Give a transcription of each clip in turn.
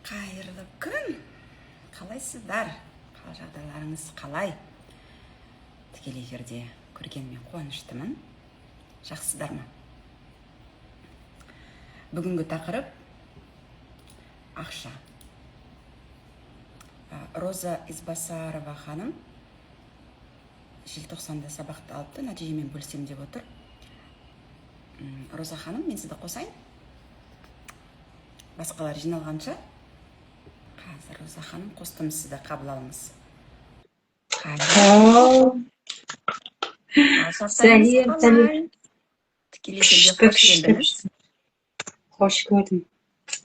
Қайырлы күн! Қалайсыздар? Қал жағдайларыңыз қалай? Тікелей эфирде көргеніме қуаныштымын. Жақсысыздар ма? Бүгінгі тақырып — ақша. Роза Избасарова ханым желтоқсанда сабақты алыпты, нәтижемен бөлісемін деп отыр. Роза ханым, мен сізді қосайын, басқалар жиналғанша. Қазір, Роза ханым, қостым сізді, қабыл алыңыз. Ау, Ал жағдайыңыз сәлем, сәлем. қалай? Тікелей эфирге Күшті, қош күшті, келдіңіз. Күшті. Қош көрдім.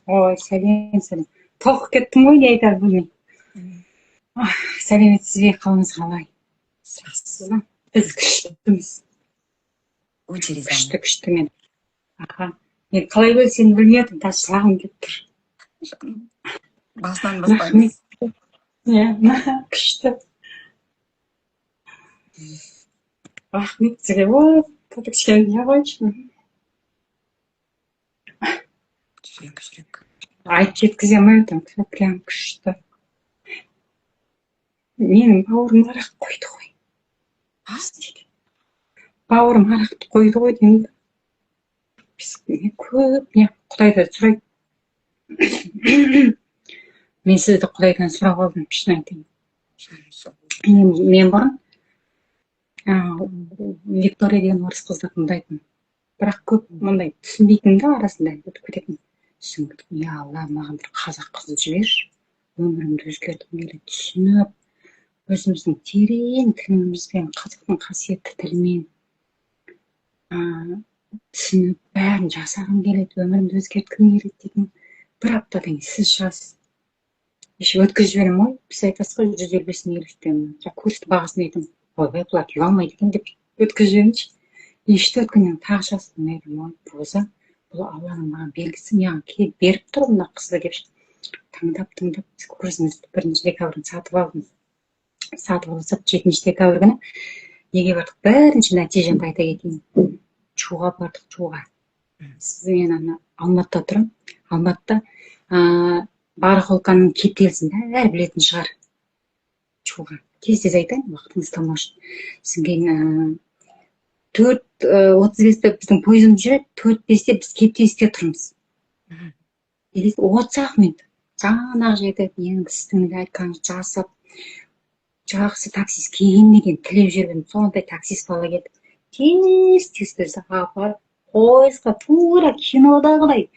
Ой, сәлем, сәлем. Толқып кеттім ғой, не айтарымды білмей. Ах, сәлеметсіз бе, қалыңыз қалай? Жақсысыз ба? Біз күштіміз. Өте ризамын. Күшті, күшті мен. Аха. Мен қалай бөлісемін білмей жатырмын, даже жылағым келіп тұр. Жаным, басынан бастаңыз. Рахмет. Иә, күшті. Рахмет сізге. Ой, кішкене не қойшы. Жүрек, жүрек. Айтып жеткізе алмай отырмын. Прям күшті. Менің бауырым арақ қойды ғой. А? Бауырым арақты қойды ғой деймін. Біз не көп не құдайдан сұрайды. Мен сізді құдайдан сұрап алдым, шын айтайын. Жаным сол. Мен бұрын Виктория деген орыс қызды тыңдайтынмын, бірақ көп мындай түсінбейтінмін да, арасында өтіп кететін. Сосын я Алла, маған бір қазақ қызын жіберші, өмірімді өзгерткім келеді, түсініп, өзіміздің терең тілімізбен, қазақтың қасиетті тілімен түсініп, бәрін жасағым келеді, өмірімді өзгерткім келеді дейтін. Бір аптадан кейін сіз шығасыз, еще өткізіп жіберемін ғой. Сіз айтасыз ғой, 155 мың елу үштен жаңағы курстың бағасын айтамын. Ойбай, бұлар ұялмайды екен деп өткізіп жіберейінші. И 3-4 күннен тағы шығасыз. Мен айтамын: ой, Роза, бұл Алланың маған белгісі, маған келіп беріп тұр мына қызды деп. Тыңдап, тыңдап, курсыңызды 1 декабрьде сатып алдым. Сатып алсақ, 7 декабрь күні неге бардық? Бірінші нәтижемді айта кетейін. Чуға бардық, Чуға. Сіз, мен ана Алматыда тұрамын. Алматыда барахолканың кептелісін бәрі білетін шығар. Чуға тез тез айтайын, уақытыңызды алмау үшін. Содан кейін 4:35-те біздің пойызымыз жүреді, 4:05-те біз кептелісте тұрмыз. 30 ақ минут жаңағы жерде менің сіздің айтқаныңызды жасап, жақсы таксист келгеннен кейін тілеп жүрген сондай таксист бала келді. Тез тез бізді апарып, пойызға тура кинодағыдай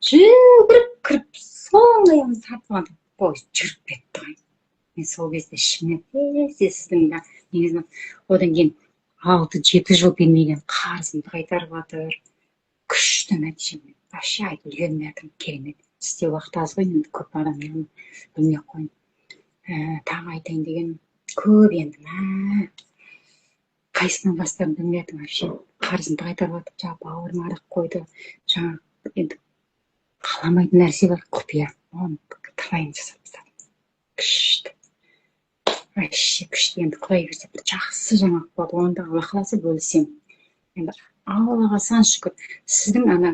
жүгіріп кіріп, соңғы аяғымызды тартып алғанда пойыз жүріп кетті ғой. Мен сол кезде ішімнен тез тез сіздің негізі, одан кейін 6-7 жыл бермеген қарызымды қайтарып жатыр. Күшті нәтиже, вообще айтып үлгермей жатырмын. Керемет. Сізде уақыт аз ғой енді, көп адам білмей ақ қояйын. Тағы айтайын деген көп енді, мә, қайсынан бастарымды білмей жатырмын вообще. Қарызымды қайтарып жатыр, жаңағы бауырым арақ қойды, жаңағы енді қаламайтын нәрсе бар, құпия, оны талайын жасап тастадым. Күшті, вообще күшті. Енді құдай бұйырса, бір жақсы жаңалық болады, оны да Алла қаласа бөлісемін. Енді Аллаға сан шүкір. Сіздің ана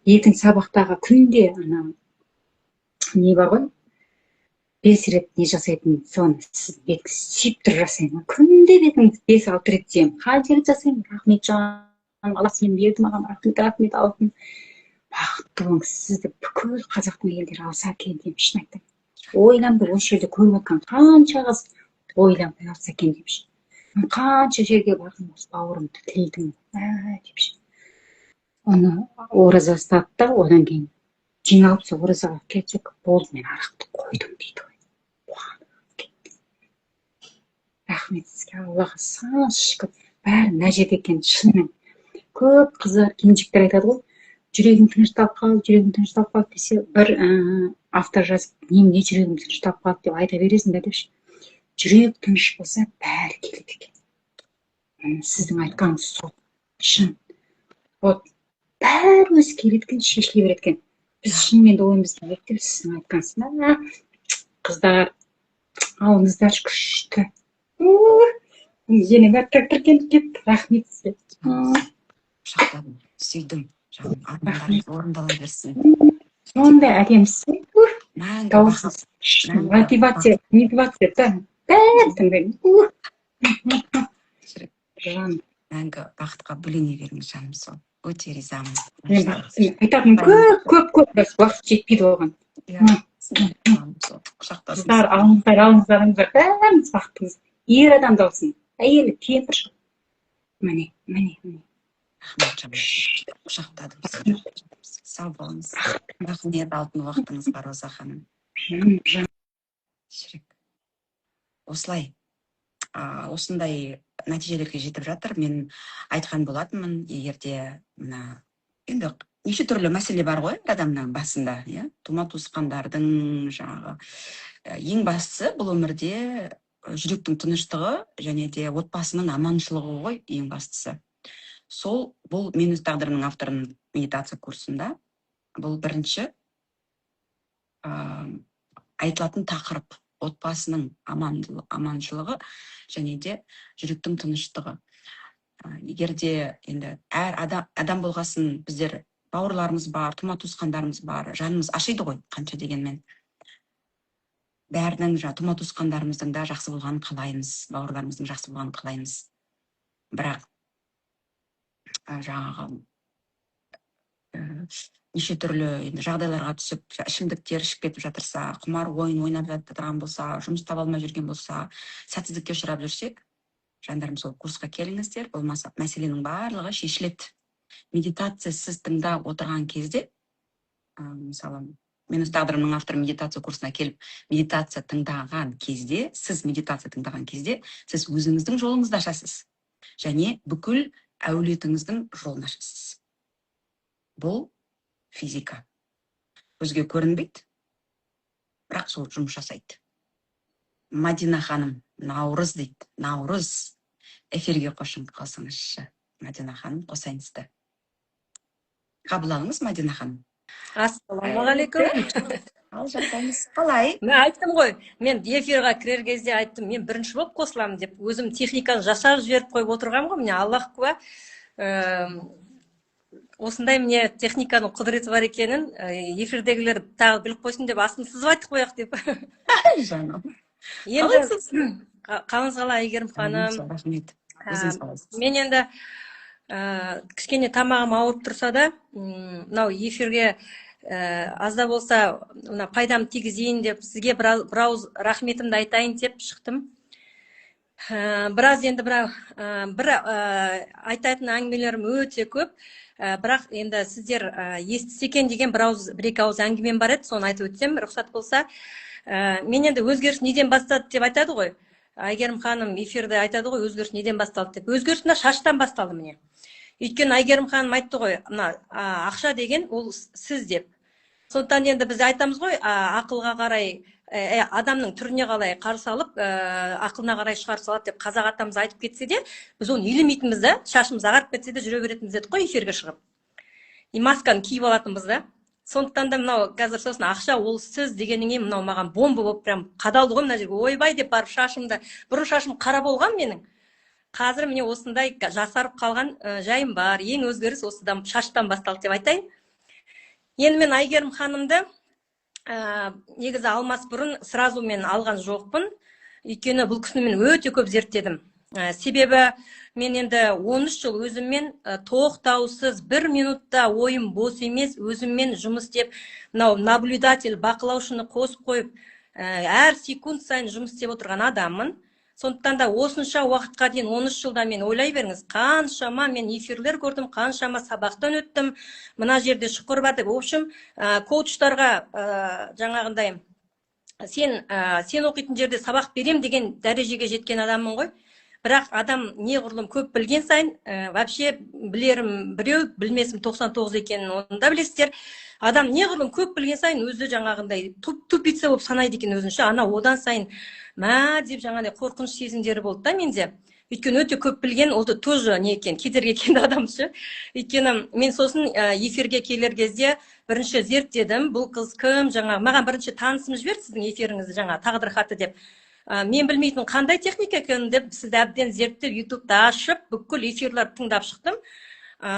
екінші сабақтағы күнде ана не бар ғой, бес рет не жасайтын, соны сіз бетіңізді сүйіп тұрып жасаймын. Күнде бетіңізді бес алты рет сүйемін. Қай жерде жасаймын? Рахмет, жаным, Алла сені берді маған, рахмет, рахмет, алтын. Бақытты болыңыз. Сізді бүкіл қазақтың әйелдері алса екен деймін, шын айтамын. Ойланбай, осы жерде көріп жатқан қанша қыз ойланбай алса екен деймін ше. Мен қанша жерге бардым, осы бауырымды тілейдім ә деп ше. Оны ораза ұстады да, одан кейін жиналып, сол оразаға келсек болды, мен арақты қойдым дейді ғой. Қуанып кеттім. Рахмет сізге, Аллаға сан шүкір, бәрі мына жерде екен. Шынымен көп қыздар, келіншектер айтады ғой, жүрегім тынышталып қалды, жүрегім тынышталып қалды десе, бір автор жазып, немене жүрегім тынышталып қалды деп айта бересіңдер депші. Жүрек тыныш болса, бәрі келеді екен. Міне, сіздің айтқаныңыз сол шын. Вот бәрі өзі келеді екен, шешіле береді екен. Біз шынымен де ойымызды реттеп, сіздің айтқаныңыз, мә, қыздар, алыңыздаршы, күшті. Ене бәрі тіркеліп кетті. Рахмет сізге. Құшақтадым, сүйдім, жаным. Армандарыңыз орындала берсін. Сондай әдемісіз. Мәңгі Дауысыңыз мәңгі мотивация, мотивация да, бәрін тыңдаймын. Ух, Шірік. Жан. Мәңгі бақытқа бөлене беріңіз, жаным сол. Өте ризамын. Мен бақыттымын. Айтатыным көп, көп, көп, бірақ уақыт жетпейді оған. Иә, жаным сол. Құшақтасыңыз. Қыздар, алыңыздар, алыңыздар, алыңыздар, бәріңіз бақыттымыз. Ер адам да болсын, әйелі, кемпір. Міне, міне, міне. Рахмет, жаным. Құшақтадым сізді. Сау болыңыз. Рахмет алтын уақытыңызға, Роза ханым. Жан, жан. Шірік. Осылай осындай нәтижелерге жетіп жатыр. Мен айтқан болатынмын, егер де мына енді неше түрлі мәселе бар ғой әр адамның басында, иә, тума туысқандардың жаңағы, ең бастысы бұл өмірде жүректің тыныштығы және де отбасының аманшылығы ғой ең бастысы. Сол бұл «Мен өз тағдырымның авторының» медитация курсында бұл бірінші айтылатын тақырып: отбасының аманшылығы және де жүректің тыныштығы. Егер де енді әр адам, адам болғасын, біздер бауырларымыз бар, тума туысқандарымыз бар, жанымыз ашиды ғой. Қанша дегенмен бәрінің, жаңа тума туысқандарымыздың да жақсы болғанын қалаймыз, бауырларымыздың жақсы болғанын қалаймыз. Бірақ жаңағы неше түрлі енді жағдайларға түсіп, ішімдіктер ішіп кетіп жатырса, құмар ойын ойнап жатырған болса, жұмыс таба алмай жүрген болса, сәтсіздікке ұшырап жүрсек, жандарым, сол курсқа келіңіздер. Болмаса мәселенің барлығы шешіледі. Медитация сіз тыңдап отырған кезде, мысалы, «Мен өз тағдырымның авторы» медитация курсына келіп, медитация тыңдаған кезде, сіз медитация тыңдаған кезде, сіз өзіңіздің жолыңызды ашасыз және бүкіл әулетіңіздің жолын ашасыз. Бұл физика, көзге көрінбейді, бірақ сол жұмыс жасайды. Мадина ханым, наурыз дейді, наурыз эфирге қосыңызшы. Мадина ханым, қосайын сізді. Қабыл алыңыз, Мадина ханым. Ассалаумағалейкум. Ал, жағдайыңыз қалай? Мен айттым ғой, мен эфирға кірер кезде айттым, мен бірінші болып қосыламын деп. Өзім техниканы жасап жіберіп қойып отырғанмын ғой. Міне, Аллах куә. Осындай, міне, техниканың құдіреті бар екенін эфирдегілер тағы біліп қойсын деп, астын сызып айтып қояйық деп. Жаным. Енді Қалайсыз? Қалыңыз қалай, Әйгерім ханым? Рахмет. Өзіңіз қалайсыз? Мен енді кішкене тамағым ауырып тұрса да, мынау эфирге аз да болса мына пайдам тигізейін деп, сізге бір ауыз рахметімді айтайын деп шықтым. Біраз енді бір айтатын әңгімелерім өте көп, бірақ енді сіздер естісе екен деген бір ауыз, бір екі ауыз әңгімем бар еді, соны айтып өтсем, рұқсат болса. Мен енді өзгеріс неден бастады деп айтады ғой Әйгерім ханым эфирде, айтады ғой, өзгеріс неден басталды деп. Өзгеріс мына шаштан басталды, міне. Өйткені Әйгерім ханым айтты ғой, мына ақша деген ол сіз деп. Сондықтан енді біз айтамыз ғой, ақылға қарай, адамның түріне қалай қарсы алып, ақылына қарай шығарып салады деп қазақ атамыз айтып кетсе де, біз оны елемейтінбіз да, шашымыз ағарып кетсе де жүре беретінбіз едік қой эфирге шығып, и масканы киіп алатынбыз да. Сондықтан да мынау қазір сосын ақша ол сіз дегеннен кейін мынау маған бомба болып прям қадалды ғой мына жерге. Ойбай деп барып шашымды, бұрын шашым қара болған менің, қазір міне осындай жасарып қалған жайым бар. Ең өзгеріс осыдан, шаштан басталды деп айтайын. Енді мен Әйгерім ханымды негізі алмас бұрын сразу мен алған жоқпын, өйткені бұл кісіні мен өте көп зерттедім. Себебі мен енді 13 жыл өзіммен тоқтаусыз, бір минутта ойым бос емес, өзіммен жұмыс істеп, мынау наблюдатель, бақылаушыны қосып қойып, әр секунд сайын жұмыс істеп отырған адаммын. Сондықтан да осынша уақытқа дейін, 13 жылда, мен ойлай беріңіз, қаншама мен эфирлер көрдім, қаншама сабақтан өттім, мына жерде шұқыр бар деп. В общем, коучтарға жаңағындай сен оқитын жерде сабақ берем деген дәрежеге жеткен адаммын ғой. Бірақ адам неғұрлым көп білген сайын, вообще білерім біреу, білмесім 99 екенін оны да білесіздер. Адам неғұрлым көп білген сайын өзі жаңағындай тупица болып санайды екен өзінше. Ана одан сайын мә деп жаңағындай қорқыныш сезімдері болды да менде. Өйткені өте көп білген ол да тоже не екен, кедергі екен адам ше. Өйткені мен сосын эфирге келер кезде бірінші зерттедім, бұл қыз кім. Жаңа маған бірінші танысым жіберді сіздің эфиріңізді, жаңа тағдыр хаты деп. Мен білмейтін қандай техника екенін деп, сізді әбден зерттеп, Ютубта ашып, бүкіл эфирлерді тыңдап шықтым.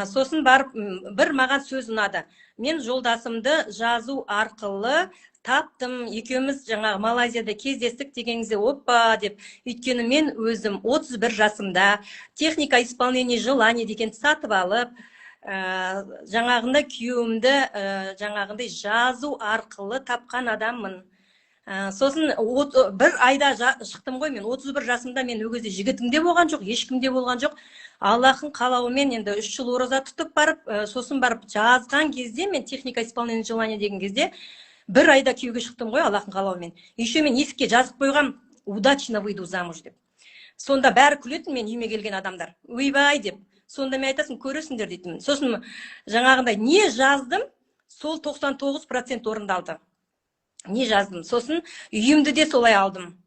Сосын барып бір маған сөз ұнады. Мен жолдасымды жазу арқылы таптым, екеуміз жаңағы Малайзияда кездестік дегеніңізде, опа деп. Өйткені мен өзім 31 жасымда «Техника исполнения желаний» деген сатып алып, жаңағындай күйеуімді жаңағындай жазу арқылы тапқан адаммын. Сосын бір айда шықтым ғой мен 31 жасымда. Мен ол кезде жігітім де болған жоқ, ешкім де болған жоқ. Аллахтың қалауымен енді 3 жыл ораза тұтып барып, сосын барып жазған кезде, мен «Техника исполнения желания» деген кезде бір айда күйеуге шықтым ғой Аллахтың қалауымен. Еще мен есікке жазып қойғам: «Удачно выйду замуж» деп. Сонда бәрі күлетін, мен үйіме келген адамдар «ойбай» деп. Сонда мен айтасың: «Көресіңдер», — дейтінмін. Сосын жаңағындай не жаздым, сол 99% орындалды, не жаздым. Сосын үйімді де солай алдым,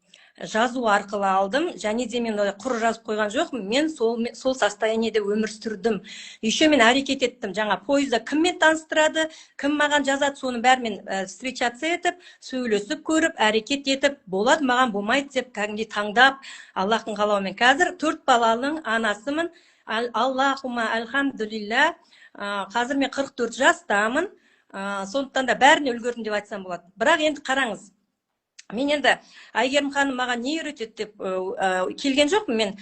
жазу арқылы алдым. Және де мен олай құр жазып қойған жоқпын, мен сол состояниеде өмір сүрдім. Еще мен әрекет еттім. Жаңа пойызда кіммен таныстырады, кім маған жазады, соның бәрімен встречаться етіп, сөйлесіп көріп, әрекет етіп, болады маған, болмайды деп кәдімгідей таңдап, Аллахтың қалауымен қазір төрт баланың анасымын. Аллахума альхамдулилля. Қазір мен 44 жастамын. Сондықтан да бәріне үлгердім деп айтсам болады. Бірақ енді қараңыз, мен енді Әйгерім ханым маған не үйретеді деп келген жоқпын мен.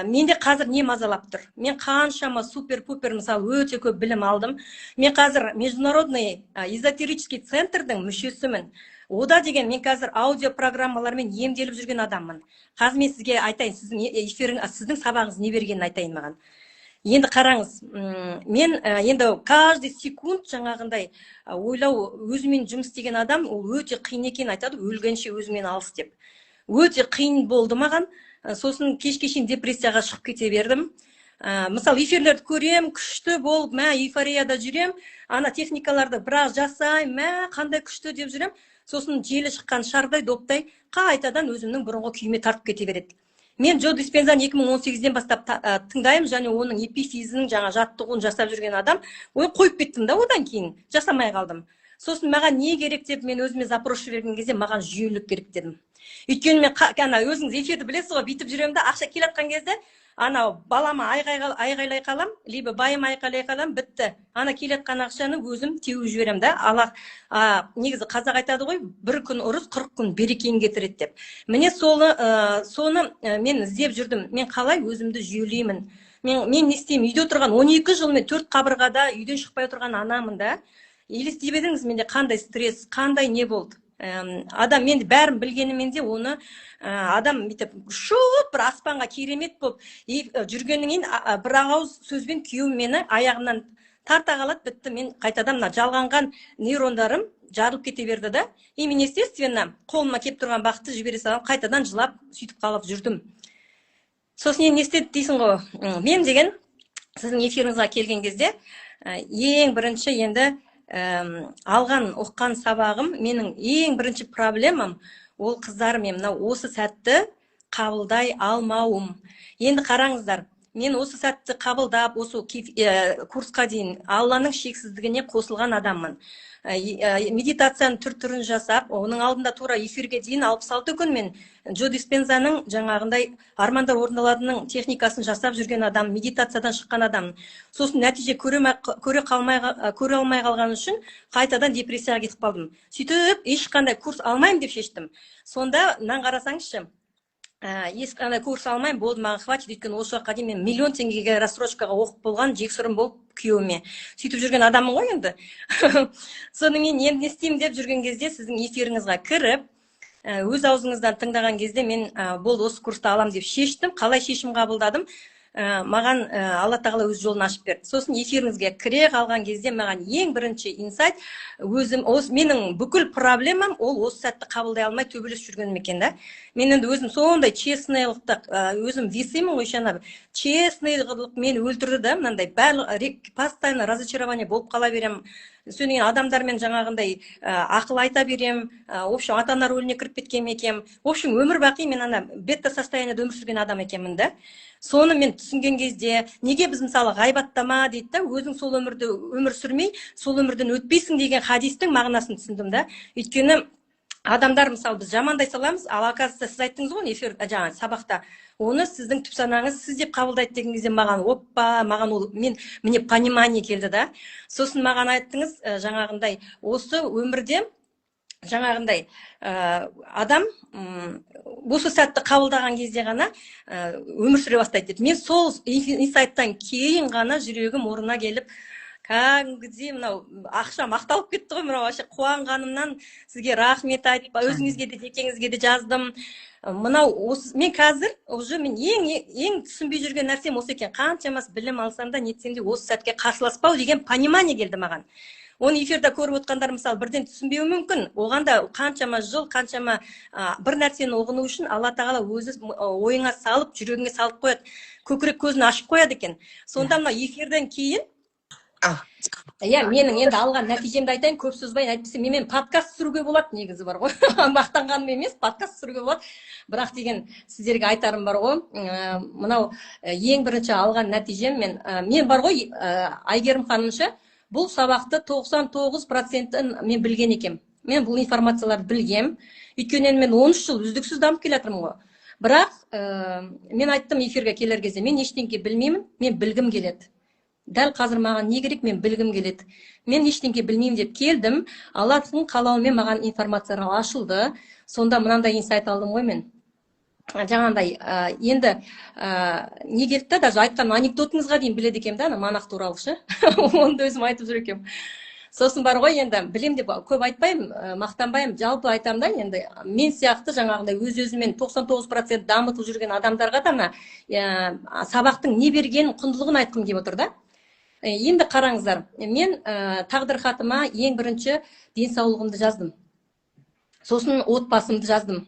Менде қазір не мазалап тұр? Мен қаншама супер пупер, мысалы, өте көп білім алдым. Мен қазір международный эзотерический центрдің мүшесімін. Ода деген мен қазір аудио программалармен емделіп жүрген адаммын. Қазір мен сізге айтайын, сіздің эфирің, сіздің сабағыңыз не бергенін айтайын маған. Енді қараңыз, мен енді каждый секунд жаңағындай ойлау, өзімен жұмыс істеген адам, ол өте қиын екенін айтады, өлгенше өзіңмен алыс деп. Өте қиын болды маған. Сосын кешке шейін депрессияға шығып кете бердім. Мысалы, эфирлерді көрем, күшті болып, мә, эйфорияда жүрем, ана техникаларды біраз жасаймын, мә, қандай күшті деп жүрем. Сосын желі шыққан шардай, доптай қайтадан өзімнің бұрынғы күйіме тартып кете береді. Мен Джо Диспензаны 2018-ден бастап тыңдаймын және оның эпифизінің жаңа жаттығуын жасап жүрген адам. Ой, қойып кеттім да, одан кейін жасамай қалдым. Сосын маған не керек деп мен өзіме запрос жіберген кезде, маған жүйелік керек дедім. Өйткені мен ана өзіңіз эфирді білесіз ғой, бүйтіп жүремін да, ақша келе жатқан кезде анау балама айғайлай қалам, либо байыма айқайлай қалам, бітті. Ана келе жатқан ақшаны өзім теуіп жіберемін да. Аллах, негізі қазақ айтады ғой: «Бір күн ұрыс 40 күн берекені кетіреді» деп. Міне, соны мен іздеп жүрдім. Мен қалай өзімді жүйелеймін, мен не істеймін? Үйде отырған, 12 жыл мен төрт қабырғада үйден шықпай отырған анамын да. Елестей беріңіз, менде қандай стресс, қандай не болды. Адам мен бәрін білгенімен де, оны адам бүйтіп ұшып, бір аспанға керемет болып жүргеннен кейін бір ауыз сөзбен күйеуім мені аяғымнан тарта қалады, бітті. Мен қайтадан мына жалғанған нейрондарым жарылып кете берді да. И мен, естественно, қолыма келіп тұрған бақытты жібере саламын, қайтадан жылап, сөйтіп қалып жүрдім. Сосын енді не істеді дейсің ғой. Мен деген сіздің эфиріңізге келген кезде ең бірінші енді алған, ұққан сабағым, менің ең бірінші проблемам ол, қыздар, мен мынау осы сәтті қабылдай алмауым. Енді қараңыздар, мен осы сәтті қабылдап, осы курсқа дейін Алланың шексіздігіне қосылған адаммын. Медитацияның түр түрін жасап, оның алдында тура эфирге дейін 66 күн мен Джо Диспензаның жаңағындай «Армандар орындаладының» техникасын жасап жүрген адам, медитациядан шыққан адаммын. Сосын нәтиже көре алмай қалған үшін қайтадан депрессияға кетіп қалдым. Сөйтіп ешқандай курс алмаймын деп шештім. Сонда мынаны қарасаңызшы, ешқандай курс алмаймын, болды, маған хватит. Өйткені осы уақытқа дейін мен миллион теңгеге рассрочкаға оқып болған, жексұрын болып күйеуіме сөйтіп жүрген адаммын ғой енді. Содан кейін енді не істеймін деп жүрген кезде, сіздің эфиріңізға кіріп, өз аузыңыздан тыңдаған кезде мен болды, осы курсты аламын деп шештім. Қалай шешім қабылдадым? Маған Алла Тағала өз жолын ашып берді. Сосын эфиріңізге кіре қалған кезде маған ең бірінші инсайт: өзім осы, менің бүкіл проблемам ол осы сәтті қабылдай алмай төбелесіп жүргенім екен да. Мен енді өзім сондай честныйлықты, өзім весымын ғой еще, ана честныйлық мені өлтірді да. Мынандай барлық постоянно разочарование болып қала беремін. Содан кейін адамдармен жаңағындай ақыл айта беремін. В общем, ата ана рөліне кіріп кеткен екенмін. В общем, өмір бақи мен ана бета состояниеда өмір сүрген адам екенмін да. Соны мен түсінген кезде, неге біз, мысалы, «ғайбаттама» дейді да, өзің сол өмірді өмір сүрмей, сол өмірден өтпейсің деген хадистің мағынасын түсіндім да. Өйткені Адамдар, мысалы, біз жамандай саламыз, ал оказывается, сіз айттыңыз ғой эфир, жаңағы сабақта, оны сіздің түп санаңыз сіз деп қабылдайды деген кезде маған, оппа, маған ол мен мне понимание келді да. Сосын маған айттыңыз, жаңағындай, осы өмірде жаңағындай адам осы сәтті қабылдаған кезде ғана өмір сүре бастайды деп. Мен сол инсайттан кейін ғана жүрегім орнына келіп, кәдімгідей мынау ақшам ақталып кетті ғой. Мынау вообще қуанғанымнан сізге рахмет айтып, өзіңізге де, жекеңізге де жаздым. Мынау осы мен қазір уже мен ең ең түсінбей жүрген нәрсем осы екен. Қаншама білім алсам да, нетсем де, осы сәтке қарсыласпау деген понимание келді маған. Оны эфирде көріп отқандар, мысалы, бірден түсінбеуі мүмкін. Оған да қаншама жыл, қаншама бір нәрсені ұғыну үшін Алла Тағала өзі ойыңа салып, жүрегіңе салып қояды, көкірек көзін ашып қояды екен. Сонда мына эфирден кейін, иә, менің енді алған нәтижемді айтайын, көп созбайын, әйтпесе менімен подкаст түсіруге болады негізі, бар ғой, мақтанғаным емес, подкаст түсіруге болады. Бірақ деген сіздерге айтарым бар ғой, мынау ең бірінші алған нәтижем, мен бар ғой, Әйгерім ханым ше, бұл сабақты 99 процентін мен білген екенмін. Мен бұл информацияларды білгем, өйткені енді мен 13 жыл үздіксіз дамып келе жатырмын ғой. Бірақ мен айттым эфирге келер кезде: мен ештеңке білмеймін, мен білгім келеді. Дәл қазір маған не керек, мен білгім келеді, мен ештеңке білмеймін деп келдім. Аллахтың қалауымен маған информациялар ашылды. Сонда мынандай инсайт алдым ғой мен, жаңағындай, енді не келді да, даже айтқан анекдотыңызға дейін біледі екенмін да, ана монах туралы ше, оны да өзім айтып жүр екенмін. Сосын бар ғой, енді білем деп көп айтпаймын, мақтанбаймын, жалпы айтамын да. Енді мен сияқты жаңағындай өз өзімен 99% дамытып жүрген адамдарға да мына сабақтың не берген құндылығын айтқым келіп отыр да. Енді қараңыздар, мен тағдыр хатыма ең бірінші денсаулығымды жаздым, сосын отбасымды жаздым.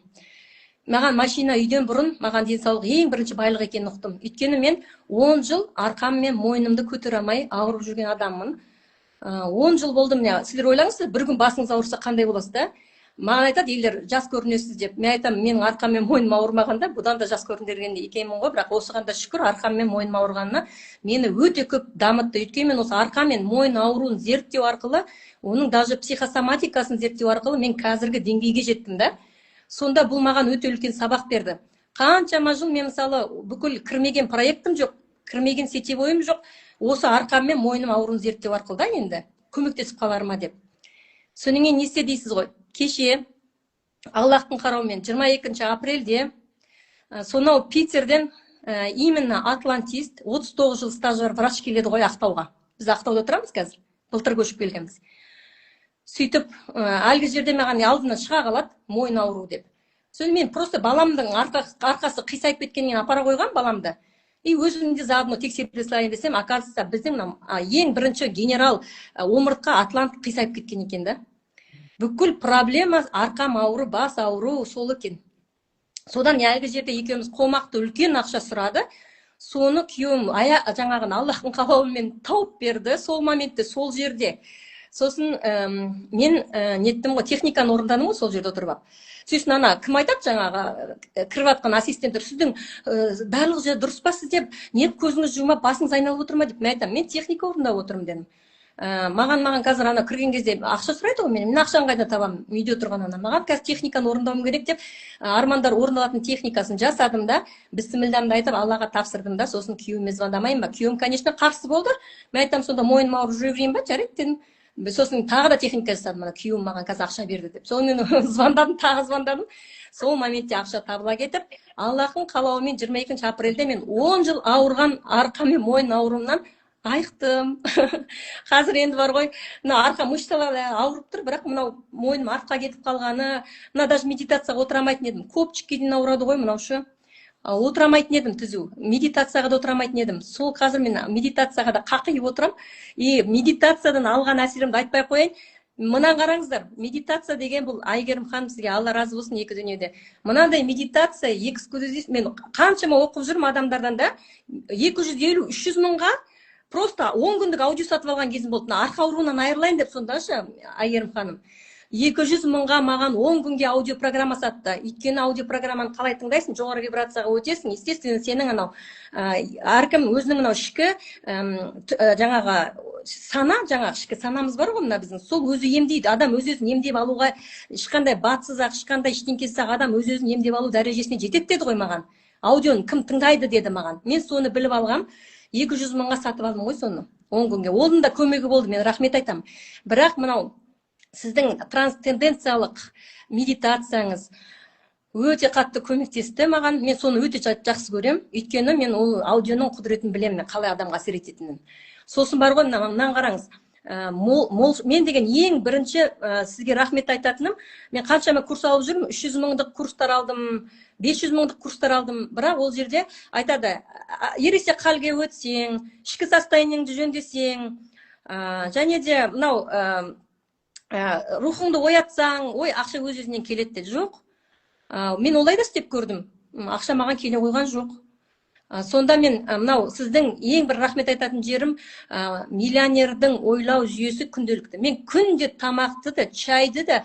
Маған машина, үйден бұрын маған денсаулық ең бірінші байлық екенін ұқтым. Өйткені мен 10 жыл арқам мен мойнымды көтере алмай ауырып жүрген адаммын. 10 жыл болды. Міне, сіздер ойлаңыздар, бір күн басыңыз ауырса, қандай боласыз да? Маған айтады елдер, жас көрінесіз деп. Мен айтамын, менің арқам мен мойным ауырмағанда, бұдан да жас көрінген екенмін ғой. Бірақ осыған да шүкір, арқам мен мойным ауырғанына, мені өте көп дамытты. Өйткені мен осы арқа мен мойын ауруын зерттеу арқылы, оның даже психосоматикасын зерттеу арқылы мен қазіргі деңгейге жеттім да. Сонда бұл маған өте үлкен сабақ берді. Қаншама жыл мен, мысалы, бүкіл кірмеген проектім жоқ, кірмеген сетевойым жоқ, осы арқам мен мойным ауруын зерттеу арқылы да, енді көмектесіп қалар ма деп. Содан кейін не істе дейсіз ғой, кеше Аллахтың қарауымен 22 апрельде сонау Питерден именно атлантист, 39 жыл стажы бар врач келеді ғой Ақтауға. Біз Ақтауда тұрамыз қазір, былтыр көшіп келгенбіз. Сөйтіп әлгі жерде маған алдынан шыға қалады мойын ауру деп. Содан мен просто баламдың арқасы қисайып кеткеннен апара қойған баламды и өзім де заодно тексере салайын десем, оказывается, біздің мына ең бірінші генерал омыртқа атлант қисайып кеткен екен да. Бүкіл проблема арқам ауру, бас ауру сол екен. Содан әлгі жерде екеуміз қомақты үлкен ақша сұрады. Соны күйеуім жаңағыны Аллахтың қалауымен тауып берді сол моментте, сол жерде. Сосын мен неттім ғой, техниканы орындадым ғой сол жерде отырып алып. Сосын ана кім айтады, жаңағы кіріп жатқан ассистенттер: «Сіздің барлық жері дұрыс па сізде? Не, көзіңіз жұмып, басыңыз айналып отыр ма?» – деп. Мен айтамын: «Мен техника орындап отырмын», – дедім. Маған қазір ана кірген кезде ақша сұрайды ғой менен, мен ақшаны қайдан табамын үйде отырған ана? Маған қазір техниканы орындауым керек деп, армандар орындалатын техникасын жасадым да, бісмілләмді айтып, Аллаға тапсырдым да. Сосын күйеуіме звондамайын ба? Күйеуім, конечно, қарсы болды. Мен айтамын: «Сонда мойным ауырып жүре берейін ба? Жарайды», – дедім. Сосын тағы да техника жасадым, ана күйеуім маған қазір ақша берді деп. Сонымен звондадым, тағы звондадым. Сол моментте ақша табыла кетіп, Аллахтың қалауымен 22 апрельде мен 10 жыл ауырған арқа мен мойын ауруымнан айықтым. Қазір енді бар ғой, мына арқа мышцалары ауырып тұр, бірақ мынау мойным артқа кетіп қалғаны, мына даже медитацияға отыра алмайтын едім, копчикке дейін ауырады ғой мынау ше. Отыра алмайтын едім түзу, медитацияға да отыра алмайтын едім. Сол қазір мен медитацияға да қақиып отырамын. И медитациядан алған әсерімді айтпай ақ қояйын. Мынаны қараңыздар, медитация деген бұл, Әйгерім ханым, сізге Алла разы болсын екі дүниеде. Мынандай медитация эксклюзив, мен қаншама оқып жүрмін адамдардан да, 250, 300 мыңға просто 10 күндік аудио сатып алған кезім болды, мына арқа ауруынан айырылайын деп. Сонда ше, Әйгерім ханым, 200 мыңға маған 10 күнге аудиопрограмма сатты. Өйткені аудиопрограмманы қалай тыңдайсың? Жоғары вибрацияға өтесің, естественно. Сенің анау әркім өзінің мынау ішкі жаңағы сана, жаңағы ішкі санамыз бар ғой мына біздің, сол өзі емдейді. Адам өз өзін емдеп алуға ешқандай БАДсыз ақ, ешқандай ештеңкесіз ақ адам өз өзін емдеп алу дәрежесіне жетеді деді ғой маған. Аудионы кім тыңдайды деді маған. Мен соны біліп алғам, 200 мыңға сатып алдым ғой соны 10 күнге. Оның да көмегі болды, мен рахмет айтамын. Бірақ мынау сіздің трансценденциялық медитацияңыз өте қатты көмектесті маған. Мен соны өте жақсы көремін, өйткені мен ол аудионың құдіретін білемін, мен қалай адамға әсер ететінін. Сосын бар ғой, мынаны қараңыз, мол, мол, мен деген ең бірінші сізге рахмет айтатыным, мен қаншама курс алып жүрмін, 300 мыңдық курстар алдым, 500 мыңдық курстар алдым. Бірақ ол жерде айтады: ересек халге өтсең, ішкі состояниеңді жөндесең, және де мынау рухыңды оятсаң, ой, ақша өз өзінен келеді деді. Жоқ, мен олай да істеп көрдім, ақша маған келе қойған жоқ. Сонда мен мынау сіздің ең бір рахмет айтатын жерім, миллионердің ойлау жүйесі күнделікті. Мен күнде тамақты да, чайды да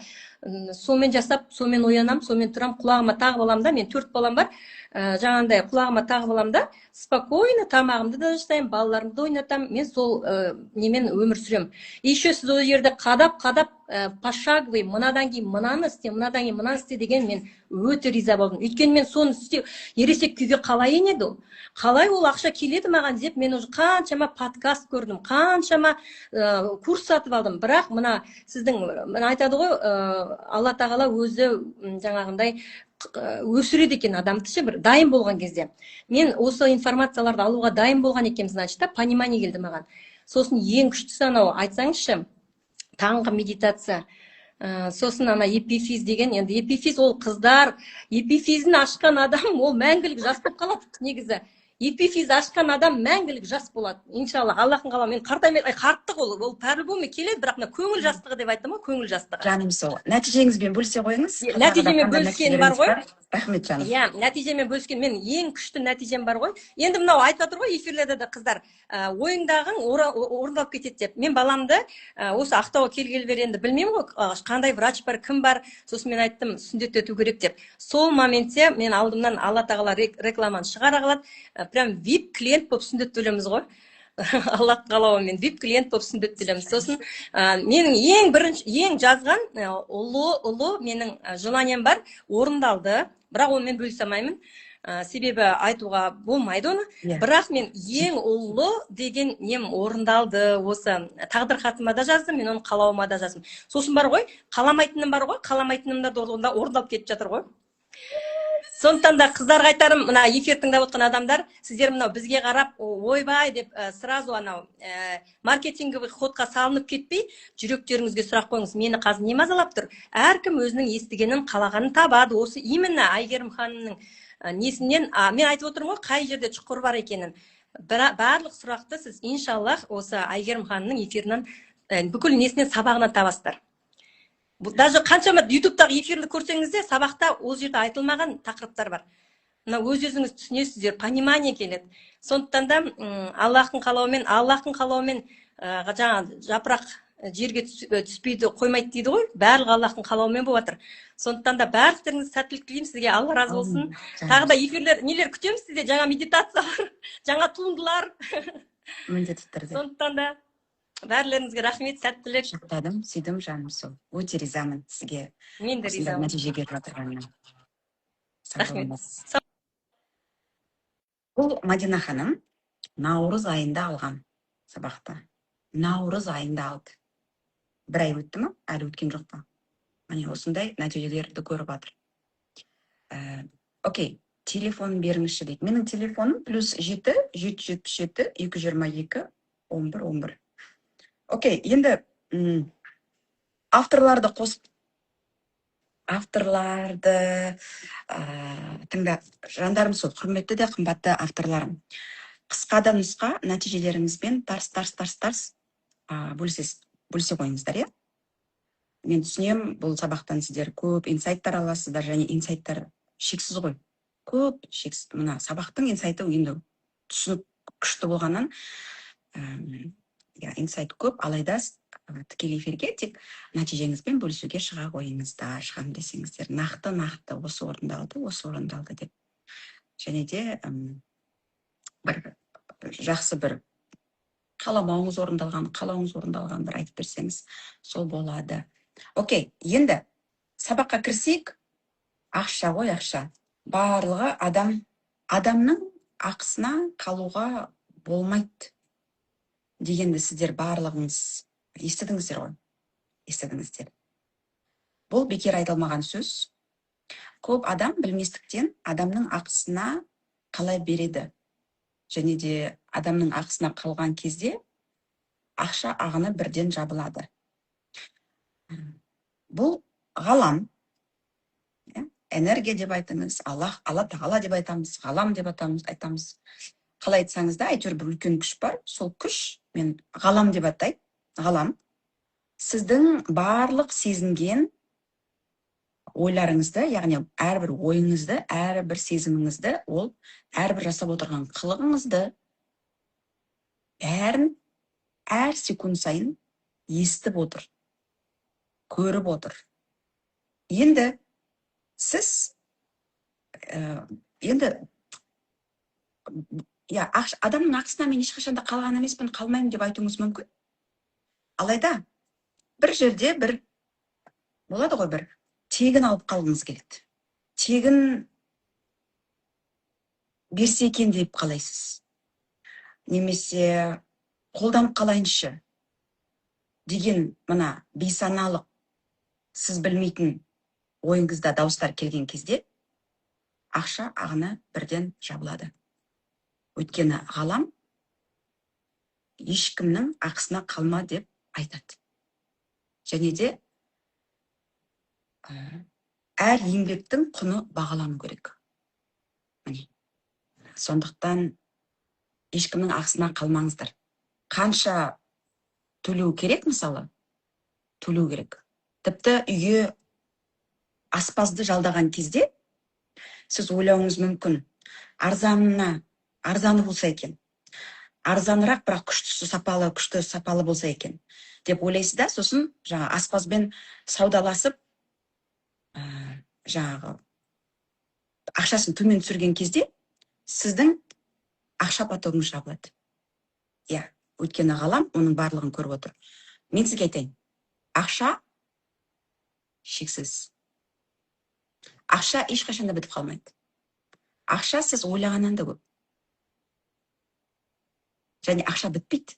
сонымен жасап, сонымен оянамын, сонымен тұрамын, құлағыма тағып аламын да. Мен төрт балам бар, жаңағындай құлағыма тағып аламын да, спокойно тамағымды да жасаймын, балаларымды да ойнатамын. Мен сол немен өмір сүремін. Еще сіз ол жерде қадап қадап, пошаговый, мынадан кейін мынаны істе, мынадан кейін мынаны істе деген, мен өте риза болдым. Өйткені мен соны істеу, ересек күйге қалай енеді ол, қалай ол ақша келеді маған деп, мен уже қаншама подкаст көрдім, қаншама курс сатып алдым. Бірақ мына сіздің, мына айтады ғой, Алла тағала өзі жаңағындай өсіреді екен адамды ше, бір дайын болған кезде. Мен осы информацияларды алуға дайын болған екенмін, значит, да, понимание келді маған. Сосын ең күштісі анау, айтсаңызшы, таңғы медитация, сосын ана эпифиз деген. Енді эпифиз ол, қыздар, эпифизін ашқан адам ол мәңгілік жас болып қалады. Негізі эпифиз ашқан адам мәңгілік жас болады, иншалла, Аллахтың қалауымен. Қартаймай, қарттық ол по-любому келеді, бірақ мына көңіл жастығы деп айттым ғой, көңіл жастығы. Жаным сол, нәтижеңізбен бөлісе қойыңыз. Нәтижемен бөліскен бар ғой. Рахмет, жаным. Иә, нәтижемен бөліскен. Мен ең күшті нәтижем бар ғой. Енді мынау айтып жатыр ғой эфирлерде де қыздар, ойыңдағың орындалып кетеді деп. Мен баламды осы Ақтауға келгелі бері, енді білмеймін ғой, қандай врач бар, кім бар. Сосын мен айттым, сүндеттету керек деп. Сол моментте мен алдымнан Алла тағала рекламаны шығара қалады, прям вип клиент болып сүндеттелеміз ғой. Аллахтың қалауымен вип клиент болып сүндеттелеміз. Сосын менің ең бірінші, ең жазған ұлы ұлы менің желанием бар, орындалды. Бірақ оны мен бөлісе алмаймын, себебі айтуға болмайды оны. Yeah. Иә. Бірақ мен ең ұлы деген нем орындалды. Осы тағдыр хатыма да жаздым, мен оны қалауыма да жаздым. Сосын бар ғой, қаламайтыным бар ғой, қаламайтыным да орындалып кетіп жатыр ғой. Сондықтан да қыздарға айтарым, мына эфир тыңдап отқан адамдар, сіздер мынау бізге қарап, ойбай деп, сразу анау маркетинговый ходқа салынып кетпей, жүректеріңізге сұрақ қойыңыз: мені қазір не мазалап тұр? Әркім өзінің естігенін, қалағанын табады. Осы именно Әйгерім ханымның несінен мен айтып отырмын ғой, қай жерде чұқыр бар екенін. Барлық сұрақты сіз, иншаллах, осы Әйгерім ханымның эфирінен, бүкіл несінен, сабағынан табасыздар. Даже қаншама ютубтағы эфирді көрсеңіз де, сабақта ол жерде айтылмаған тақырыптар бар. Мына өз өзіңіз түсінесіздер, понимание келеді. Сондықтан да Аллахтың қалауымен жаңа жапырақ жерге түспейді, қоймайды дейді ғой. Барлығы Аллахтың қалауымен болып жатыр. Сондықтан да барлықтарыңызға сәттілік тілеймін. Сізге Алла разы болсын. Тағы да эфирлер, нелер күтеміз сізде, жаңа медитациялар, жаңа туындылар. Міндетті түрде. Сондықтан да бәрілеріңізге рахмет, сәттілік. Құттықтадым, сүйдім, жаным сол. Өте ризамын сізге Мен де осындай ризамын. нәтиже беріп жатырғанына. Сау Рахмет. болыңыз. Бұл Мадина ханым наурыз айында алған сабақты. Наурыз айында алды. Бір ай өтті ма? Әлі өткен жоқ па? Міне, осындай нәтижелерді көріп жатыр. Окей, телефон беріңізші дейді. Менің телефоным +7 777 222 11 11. Окей, енді авторларды қосып, авторларды тыңда, жандарым сол, құрметті де қымбатты авторларым. Қысқа да нұсқа нәтижелеріңізбен тарс тарс тарс тарс бөлісе қойыңыздар, иә? Мен түсінемін, бұл сабақтан сіздер көп инсайттар аласыздар және инсайттар шексіз ғой. Көп, шексіз. Мына сабақтың инсайты енді түсінік күшті болғаннан, иә, инсайт көп, алайда Тікелей эфирге тек нәтижеңізбен бөлісуге шыға қойыңыздар, шығамын десеңіздер. Нақты, нақты осы орындалды, осы орындалды деп. Және де бір жақсы, бір қаламауыңыз орындалған, қалауыңыз орындалған бір айтып берсеңіз, сол болады. Окей, енді сабаққа кірісейік. Ақша ғой, ақша. Барлығы адамның ақысына қалуға болмайды дегенді сіздер барлығыңыз естідіңіздер ғой, естідіңіздер. Бұл бекер айтылмаған сөз. Көп адам білместіктен адамның ақысына қалай береді және де адамның ақысына қалған кезде ақша ағыны бірден жабылады. Бұл ғалам, иә, энергия деп айтыңыз, Аллах, Алла Тағала деп айтамыз, ғалам деп айтамыз. Қалай айтсаңыз да, әйтеуір бір үлкен күш бар. Сол күш, мен ғалам деп атайды, ғалам сіздің барлық сезінген ойларыңызды, яғни әрбір ойыңызды, әрбір сезіміңізді, ол әрбір жасап отырған қылығыңызды, бәрін әр секунд сайын естіп отыр, көріп отыр. Енді сіз енді, иә, адамның ақысына мен ешқашан да қалған емеспін, қалмаймын деп айтуыңыз мүмкін. Алайда бір жерде бір болады ғой, бір тегін алып қалғыңыз келеді, тегін берсе екен деп қалайсыз немесе қолданып қалайыншы деген мына бейсаналық, сіз білмейтін ойыңызда дауыстар келген кезде ақша ағыны бірден жабылады. Өйткені ғалам ешкімнің ақысына қалма деп айтады және де әр еңбектің құны бағалану керек. Міне, сондықтан ешкімнің ақысына қалмаңыздар. Қанша төлеу керек, мысалы, төлеу керек. Тіпті үйге аспазды жалдаған кезде сіз ойлауыңыз мүмкін: арзанына, арзаны болса екен, арзанырақ, бірақ күштісі сапалы, күшті, сапалы болса екен деп ойлайсыз да. Сосын жаңа аспазбен саудаласып, жаңағы ақшасын төмен түсірген кезде сіздің ақша потогыңыз жабылады. Иә, өйткені ғалам оның барлығын көріп отыр. Мен сізге айтайын, ақша шексіз, ақша ешқашан да бітіп қалмайды. Ақша сіз ойлағаннан да көп және ақша бітпейді.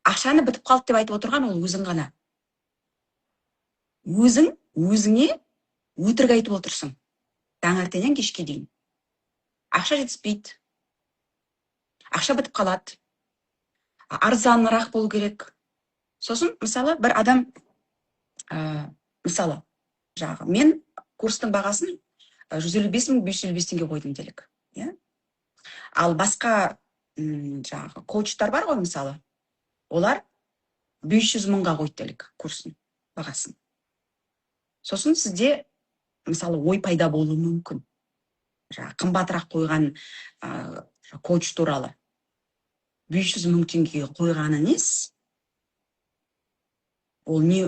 Ақшаны бітіп қалды деп айтып отырған ол өзің ғана. Өзің өзіңе өтірік айтып отырсың таңертеңнен кешке дейін: ақша жетіспейді, ақша бітіп қалады, арзанырақ болу керек. Сосын, мысалы, бір адам, мысалы, жаңағы мен курстың бағасын 155 555 теңге қойдым делік, иә. Ал басқа жаңағы коучтар бар ғой, мысалы, олар 500 мыңға қойды делік курстың бағасын. Сосын сізде, мысалы, ой пайда болуы мүмкін жаңағы қымбатырақ қойған коуч туралы: 500 мың теңгеге қойғаны несі, ол не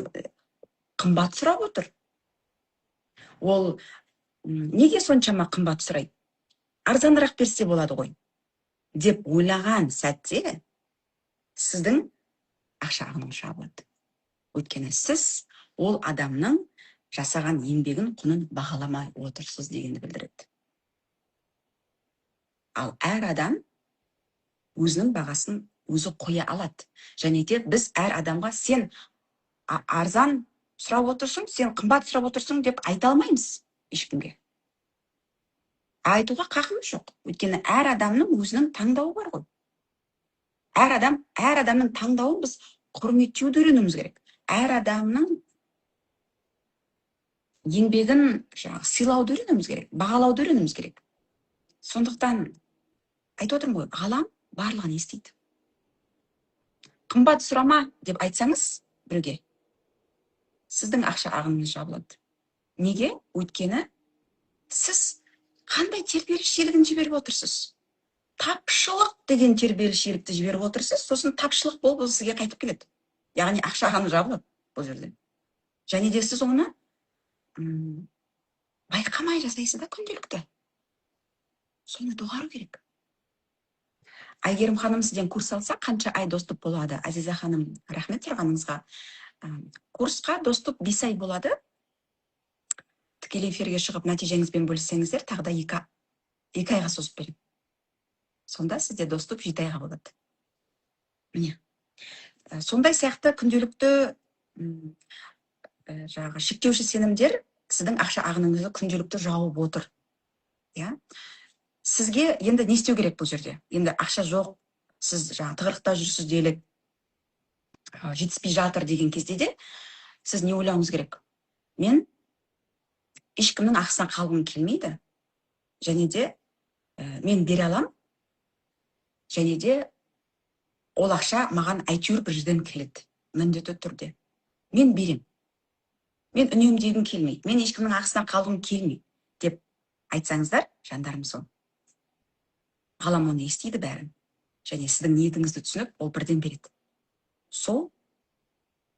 қымбат сұрап отыр, ол неге соншама қымбат сұрайды, арзанырақ берсе болады ғой деп ойлаған сәтте сіздің ақша ағыныңыз жабылады. Өйткені сіз ол адамның жасаған еңбегін, құнын бағаламай отырсыз дегенді білдіреді. Ал әр адам өзінің бағасын өзі қоя алады және де біз әр адамға «сен арзан сұрап отырсың, сен қымбат сұрап отырсың» деп айта алмаймыз. Ешкімге айтуға қақымыз жоқ, өйткені әр адамның өзінің таңдауы бар ғой. Әр адам, әр адамның таңдауын біз құрметтеуді үйренуіміз керек, әр адамның еңбегін жаңағы сыйлауды үйренуіміз керек, бағалауды үйренуіміз керек. Сондықтан айтып отырмын ғой, ғалам барлығын естиді. «Қымбат сұрама» деп айтсаңыз біреуге, сіздің ақша ағыныңыз жабылады. Неге? Өйткені сіз қандай тербеліс желігін жіберіп отырсыз? Тапшылық деген тербеліс желікті жіберіп отырсыз. Сосын тапшылық болып, ол сізге қайтып келеді. Яғни ақша ағыны жабылады бұл жерде. Және де сіз оны байқамай жасайсыз да күнделікті. Соны доғару керек. Әйгерім ханым, сізден курс алса, қанша ай доступ болады? Азиза ханым, рахмет сұрағаныңызға. Курсқа доступ 5 ай болады. Тікелей эфирге шығып, нәтижеңізбен бөліссеңіздер, тағы да 2 айға созып беремін. Сонда сізде доступ 7 айға болады. Міне, сондай сияқты күнделікті жаңағы шектеуші сенімдер сіздің ақша ағыныңызды күнделікті жауып отыр, иә. Сізге енді не істеу керек бұл жерде? Енді ақша жоқ, сіз жаңағы тығырықта жүрсіз делік, жетіспей жатыр деген кезде де сіз не ойлауыңыз керек? Мен ешкімнің ақысына қалғым келмейді және де мен бере алам және де ол ақша маған әйтеуір бір жерден келеді міндетті түрде. Мен берем, мен үнемдегім келмейді, мен ешкімнің ақысына қалғым келмейді деп айтсаңыздар, жандарым, сол ғалам оны естиді бәрін және сіздің ниетіңізді түсініп, ол бірден береді сол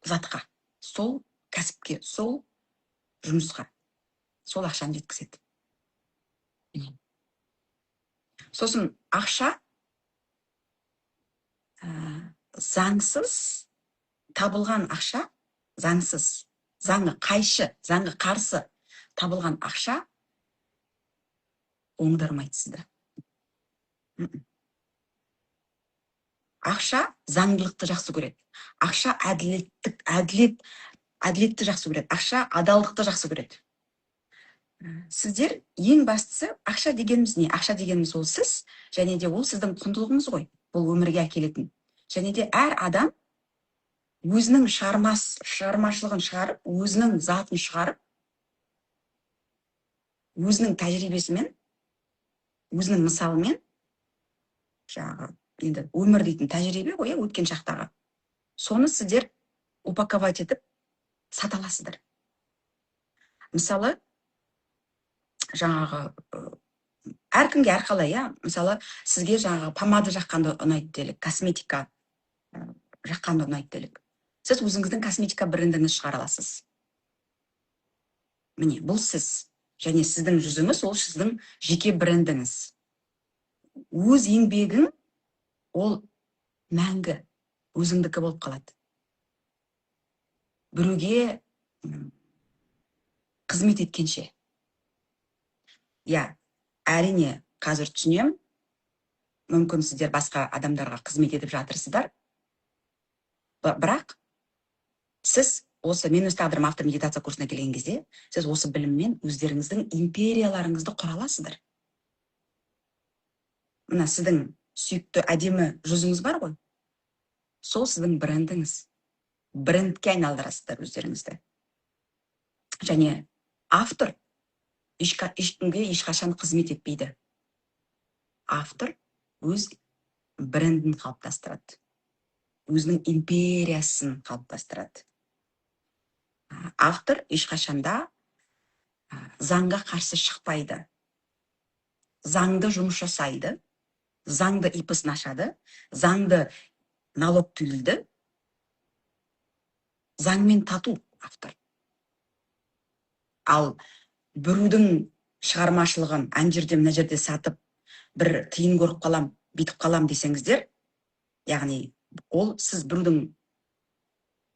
затқа, сол кәсіпке, сол жұмысқа сол ақшаны жеткізеді. Міне. Сосын ақша заңсыз табылған ақша, заңсыз, заңға қайшы, заңға қарсы табылған ақша оңдырмайды сізді. Ақша заңдылықты жақсы көреді, ақша әділеттік, әділет, әділетті жақсы көреді, ақша адалдықты жақсы көреді. Сіздер ең бастысы, ақша дегеніміз не? Ақша дегеніміз ол сіз және де ол сіздің құндылығыңыз ғой, бұл өмірге әкелетін. Және де әр адам өзінің шығармашылығын шығарып, өзінің затын шығарып, өзінің тәжірибесімен, өзінің мысалымен, жаңағы енді өмір дейтін тәжірибе ғой, иә, өткен шақтағы, соны сіздер упаковать етіп сата аласыздар. Мысалы, жаңағы әркімге әрқалай, иә. Мысалы, сізге жаңағы помада жаққанды ұнайды делік, косметика жаққанды ұнайды делік, сіз өзіңіздің косметика брендіңізді шығара аласыз. Міне, бұл сіз және сіздің жүзіңіз, ол сіздің жеке брендіңіз. Өз еңбегің ол мәңгі өзіңдікі болып қалады, біреуге қызмет еткенше. Иә, әрине, қазір түсінемін, мүмкін, сіздер басқа адамдарға қызмет етіп жатырсыздар. Бірақ сіз осы «Мен өз тағдырым» автор медитация курсына келген кезде сіз осы біліммен өздеріңіздің империяларыңызды құра аласыздар. Мына сіздің сүйікті, әдемі жүзіңіз бар ғой, сол сіздің брендіңіз. Брендке айналдырасыздар өздеріңізді. Және автор ешкімге ешқашан қызмет етпейді, автор өз брендін қалыптастырады, өзінің империясын қалыптастырады. Автор ешқашанда заңға қарсы шықпайды, заңды жұмыс жасайды, заңды ИП-сын ашады, заңды налог төлейді, заңмен тату автор. Ал біреудің шығармашылығын ана жерде, мына жерде сатып, бір тиын көріп қалам, бүйтіп қалам десеңіздер, яғни ол сіз біреудің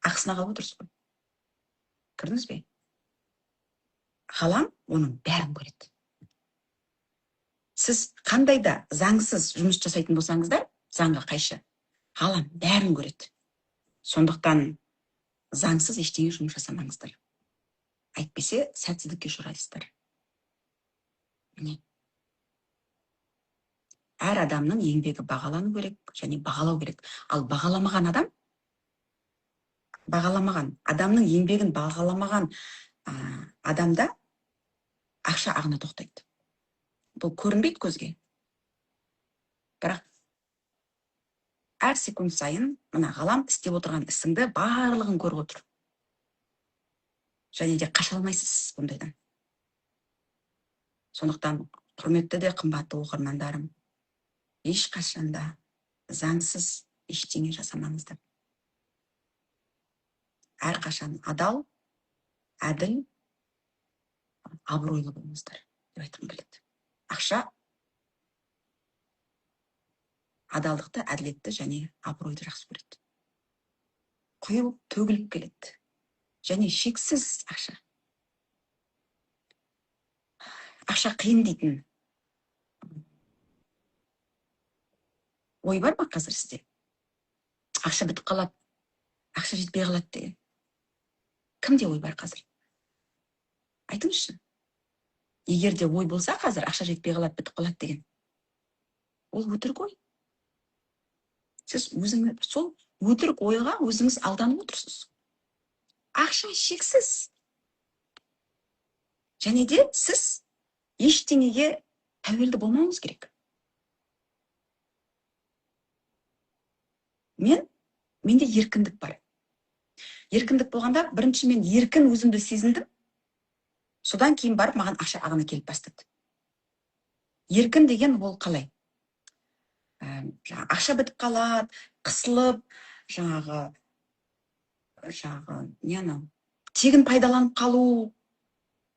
ақысына қалып отырсыз ғой, көрдіңіз бе? Ғалам оның бәрін көреді. Сіз қандай да заңсыз жұмыс жасайтын болсаңыздар, заңға қайшы, ғалам бәрін көреді. Сондықтан заңсыз ештеңе жұмыс жасамаңыздар, әйтпесе сәтсіздікке ұшырайсыздар. Міне, әр адамның еңбегі бағалану керек және бағалау керек. Ал бағаламаған адам, бағаламаған адамның еңбегін бағаламаған адамда ақша ағыны тоқтайды. Бұл көрінбейді көзге, бірақ әр секунд сайын мына ғалам істеп отырған ісіңді барлығын көріп отыр және де қаша алмайсыз бұндайдан. Сондықтан, құрметті де қымбатты оқырмандарым, ешқашан да заңсыз ештеңе жасамаңыздар. Әрқашан адал, әділ, абыройлы болыңыздар деп айтқым келеді. Ақша адалдықты, әділетті және абыройды жақсы көреді. Құйылып, төгіліп келеді. Және шексіз ақша. Ақша қиын дейтін ой бар ма қазір сізде? Ақша бітіп қалады, ақша жетпей қалады деген. Кімде ой бар қазір? Айтыңызшы. Егер де ой болса қазір ақша жетпей қалады, бітіп қалады деген. Ол өтірік ой. Сіз өзіңіз сол өтірік ойға өзіңіз алданып отырсыз. Ақша шексіз. Және де сіз ештеңеге тәуелді болмауыңыз керек. Менде еркіндік бар. Еркіндік болғанда бірінші мен еркін өзімді сезіндім. Содан кейін барып маған ақша ағыны келіп бастады. Еркін деген ол қалай? Ақша бітіп қалады, қысылып, жаңағы не анау, тегін пайдаланып қалу,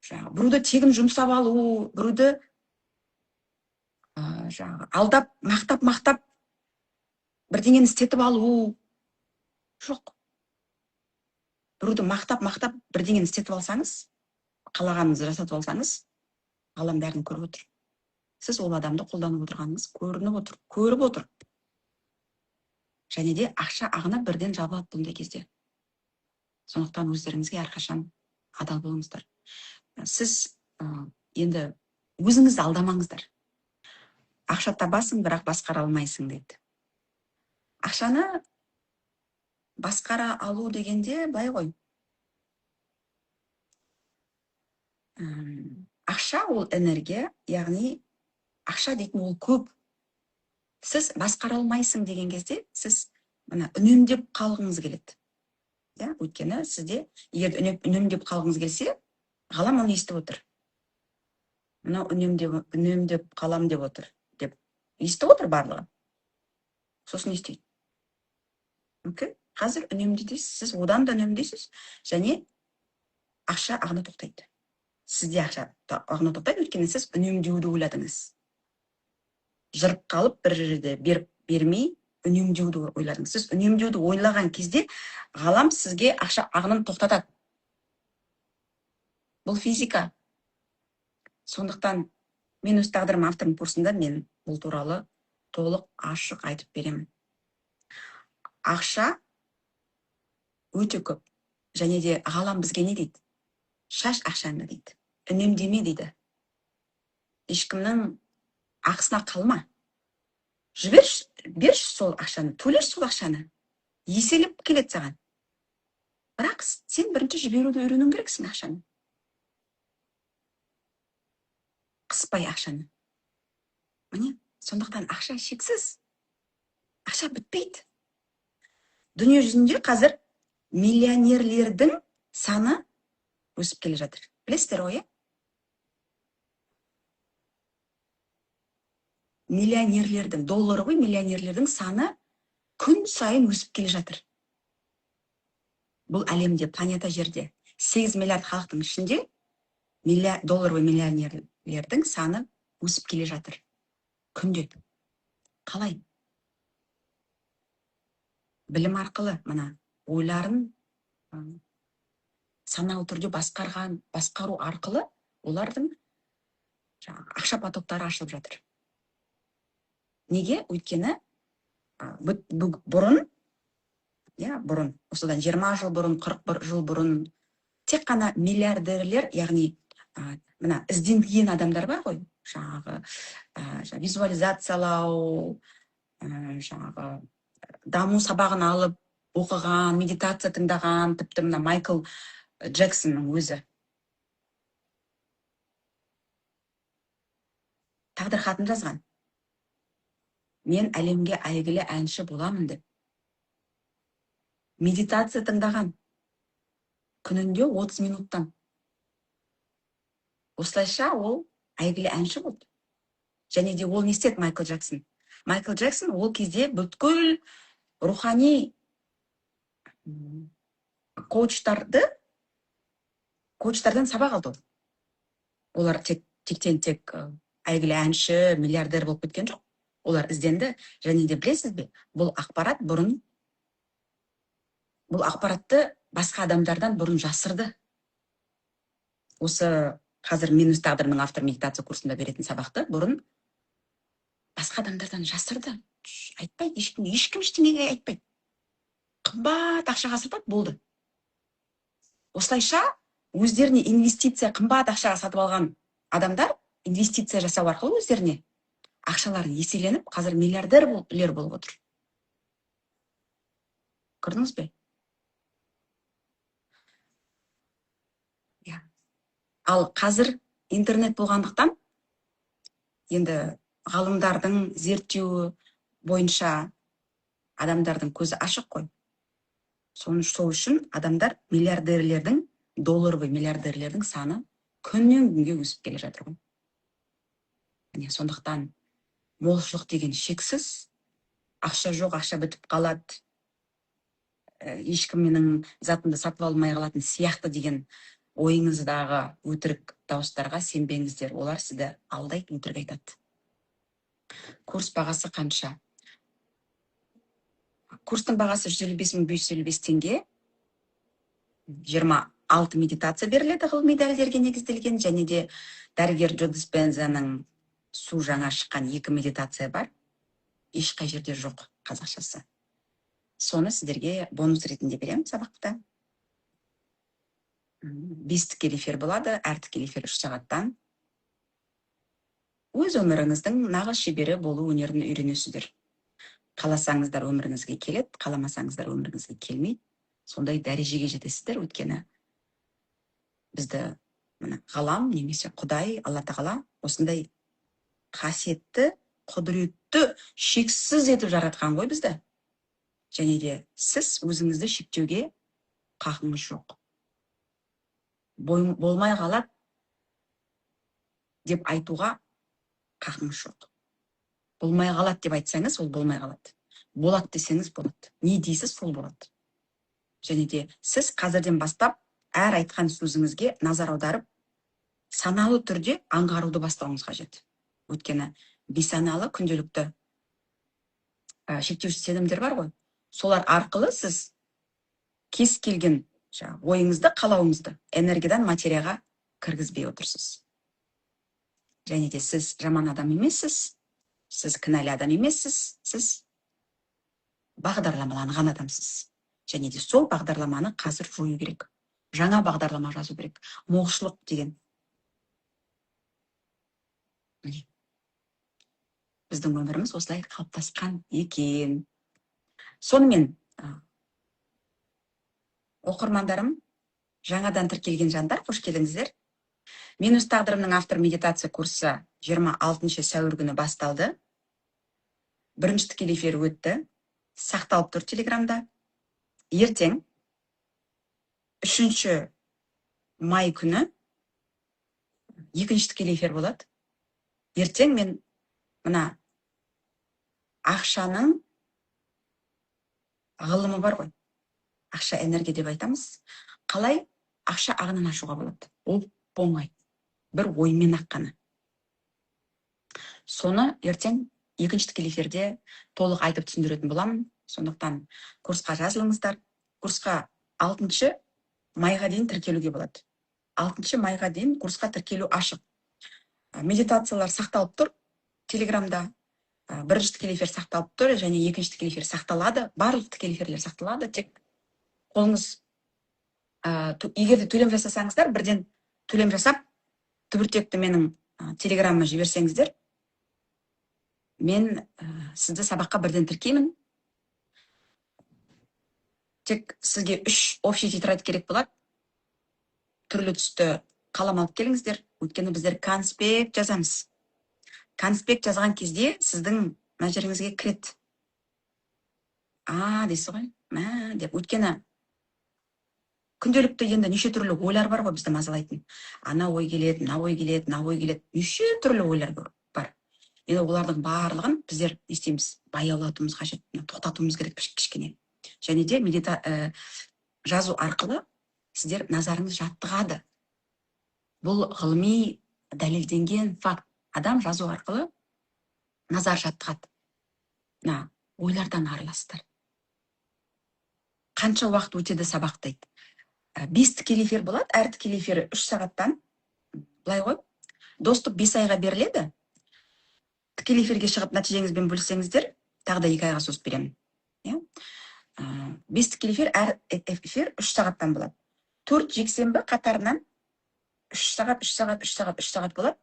жаңағы біреуді тегін жұмсап алу, біреуді жаңағы алдап, мақтап бірдеңені істетіп алу. Жоқ. Біреуді мақтап бірдеңені істетіп алсаңыз, қалағаныңызды жасатып алсаңыз, ғалам бәрін көріп отыр. Сіз ол адамды қолданып отырғаныңыз көрініп отыр, көріп отыр. Және де ақша ағыны бірден жабылады бұндай кезде. Сондықтан өздеріңізге әрқашан адал болыңыздар. Сіз енді өзіңізді алдамаңыздар. Ақша табасың, бірақ басқара алмайсың дейді. Ақшаны басқара алу дегенде былай ғой. Ақша ол энергия, яғни ақша дейтін ол көп. Сіз басқара алмайсың деген кезде сіз мына үнемдеп қалғыңыз келеді. Иә, өйткені сізде егер үнемдеп қалғыңыз келсе, ғалам оны естіп отыр. Мынау үнемдеп қалам деп отыр деп естіп отыр барлығы. Сосын не істейді? Мүмкін қазір үнемдейсіз, сіз одан да үнемдейсіз және ақша ағыны тоқтайды. Сізде ақша ағыны тоқтайды, өйткені сіз үнемдеуді ойладыңыз. Жырып қалып бір жерде беріп бермей үнемдеуді ойладыңыз. Сіз үнемдеуді ойлаған кезде ғалам сізге ақша ағынын тоқтатады. Бұл физика. Сондықтан мен өз тағдырым авторым курсында мен бұл туралы толық ашық айтып беремін. Ақша өте көп. Және де ғалам бізге не дейді? Шаш ақшаны дейді. Үнемдеме дейді. Ешкімнің ақысына қалма. Жіберші, берші сол ақшаны, төлеші сол ақшаны. Еселеп келеді саған. Бірақ сен бірінші жіберуді үйренуің керексің ақшаны. Қыспай ақшаны. Міне, сондықтан ақша шексіз. Ақша бітпейді. Дүние жүзінде қазір миллионерлердің саны өсіп келе жатыр. Білесіздер ғой, иә? Миллионерлердің, долларлы миллионерлердің саны күн сайын өсіп келе жатыр. Бұл әлемде, планета жерде 8 миллиард халықтың ішінде долларлы миллионерлердің саны өсіп келе жатыр. Күнде. Қалай? Білім арқылы мына ойларын саналы түрде басқару арқылы олардың жаңағы ақша потоктары ашылып жатыр. Неге? Өйткені бұрын, иә, бұрын, осыдан 20 жыл бұрын, 41 жыл бұрын тек қана миллиардерлер, яғни мына ізденген адамдар бар ғой, жаңағы визуализациялау, жаңағы даму сабағын алып оқыған, медитация тыңдаған, тіпті мына Майкл Джексонның өзі тағдыр хатын жазған. Мен әлемге әйгілі әнші боламын деп. Медитация тыңдаған. Күнінде 30 минуттан. Осылайша ол әйгілі әнші болды. Және де ол не істеді Майкл Джексон? Майкл Джексон ол кезде бүткіл рухани Коучтардан сабақ алды ол. Олар тектен тек әйгілі әнші, миллиардер болып кеткен жоқ. Олар ізденді. Және де білесіз бе, бұл ақпаратты басқа адамдардан бұрын жасырды. Осы қазір «Мен өз тағдырымның авторы» медитация курсында беретін сабақты бұрын басқа адамдардан жасырды. Айтпайды ешкім, ешкім ештеңеге айтпайды. Қымбат ақшаға сатады, болды. Осылайша өздеріне инвестиция, қымбат ақшаға сатып алған адамдар инвестиция жасау арқылы өздеріне ақшаларын еселеніп, қазір миллиардерлер болып отыр. Көрдіңіз бе? Иә. Ал қазір интернет болғандықтан, енді ғалымдардың зерттеуі бойынша адамдардың көзі ашық қой. Сол үшін адамдар, миллиардерлердің, долларовый миллиардерлердің саны күннен күнге өсіп келе жатыр ғой. Міне, сондықтан молшылық деген шексіз. Ақша жоқ, ақша бітіп қалады, ешкім менің затымды сатып алмай қалатын сияқты деген ойыңыздағы өтірік дауыстарға сенбеңіздер. Олар сізді алдайды, өтірік айтады. Курс бағасы қанша? Курстың бағасы 155 555 теңге. 26 медитация беріледі, ғылыми дәлелдерге негізделген. Және де дәрігер Джо Диспензаның су жаңа шыққан екі медитация бар, ешқай жерде жоқ қазақшасы. Соны сіздерге бонус ретінде беремін сабақта. 5 тікелей эфир болады, әр тікелей эфир 3 сағаттан. Өз өміріңіздің нағыз шебері болу өнерін үйренесіздер. Қаласаңыздар, өміріңізге келеді, қаламасаңыздар, өміріңізге келмейді. Сондай дәрежеге жетесіздер. Өйткені бізді мына ғалам немесе Құдай, Алла Тағала осындай қасиетті, құдіретті, шексіз етіп жаратқан ғой бізді. Және де сіз өзіңізді шектеуге қақыңыз жоқ. Болмай қалады деп айтуға қақыңыз жоқ. Болмай қалады деп айтсаңыз, ол болмай қалады. Болады десеңіз, болады. Не дейсіз, сол болады. Және де сіз қазірден бастап әр айтқан сөзіңізге назар аударып, саналы түрде аңғаруды бастауыңыз қажет. Өйткені бейсаналы, күнделікті шектеуші сенімдер бар ғой, солар арқылы сіз кез келген жаңағы ойыңызды, қалауыңызды энергиядан материяға кіргізбей отырсыз. Және де сіз жаман адам емессіз, сіз кінәлі адам емессіз, сіз бағдарламаланған адамсыз. Және де сол бағдарламаны қазір жою керек, жаңа бағдарлама жазу керек. Молшылық деген, міне, біздің өміріміз осылай қалыптасқан екен. Сонымен, оқырмандарым, жаңадан тіркелген жандар, қош келдіңіздер. «Мен өз тағдырымның авторы» медитация курсы 26 сәуір күні басталды. Бірінші тікелей эфир өтті, сақталып тұр Телеграмда. Ертең, 3 май күні, екінші тікелей эфир болады. Ертең мен мына ақшаның ғылымы бар ғой, ақша энергия деп айтамыз, қалай ақша ағынын ашуға болады, оп оңай бір оймен ақ қана, соны ертең екінші тікелей эфирде толық айтып түсіндіретін боламын. Сондықтан курсқа жазылыңыздар. Курсқа 6 майға дейін тіркелуге болады. 6 майға дейін курсқа тіркелу ашық. Медитациялар сақталып тұр Телеграмда. Бірінші тікелей эфир сақталып тұр және екінші тікелей эфир сақталады. Барлық тікелей эфирлер сақталады. Тек қолыңыз егер де төлем жасасаңыздар, бірден төлем жасап, түбіртекті менің Телеграмыма жіберсеңіздер, мен сізді сабаққа бірден тіркеймін. Тек сізге үш общий тетрадь керек болады. Түрлі түсті қалам алып келіңіздер, өйткені біздер конспект жазамыз. Конспект жазған кезде сіздің мына жеріңізге кіреді, а дейсіз ғой, мә деп. Өйткені күнделікті енді неше түрлі ойлар бар ғой бізді мазалайтын. Ана ой келеді, мына ой келеді, мына ой келеді, неше түрлі ойлар бар. Енді олардың барлығын біздер не істейміз? Баяулатуымыз қажет, тоқтатуымыз керек кішкене. Және де Жазу арқылы сіздер назарыңыз жаттығады. Бұл ғылыми дәлелденген факт. Адам жазу арқылы назар жаттығады. Мына ойлардан арыласыздар. Қанша уақыт өтеді сабақ дейді. 5 тікелей эфир болады, әр тікелей эфир 3 сағаттан. Былай ғой, доступ 5 айға беріледі. Тікелей эфирге шығып, нәтижеңізбен бөліссеңіздер, тағы да 2 айға созып беремін, иә. 5 тікелей эфир, әр эфир 3 сағаттан болады. 4 жексенбі қатарынан 3 сағат, 3 сағат, 3 сағат, 3 сағат болады.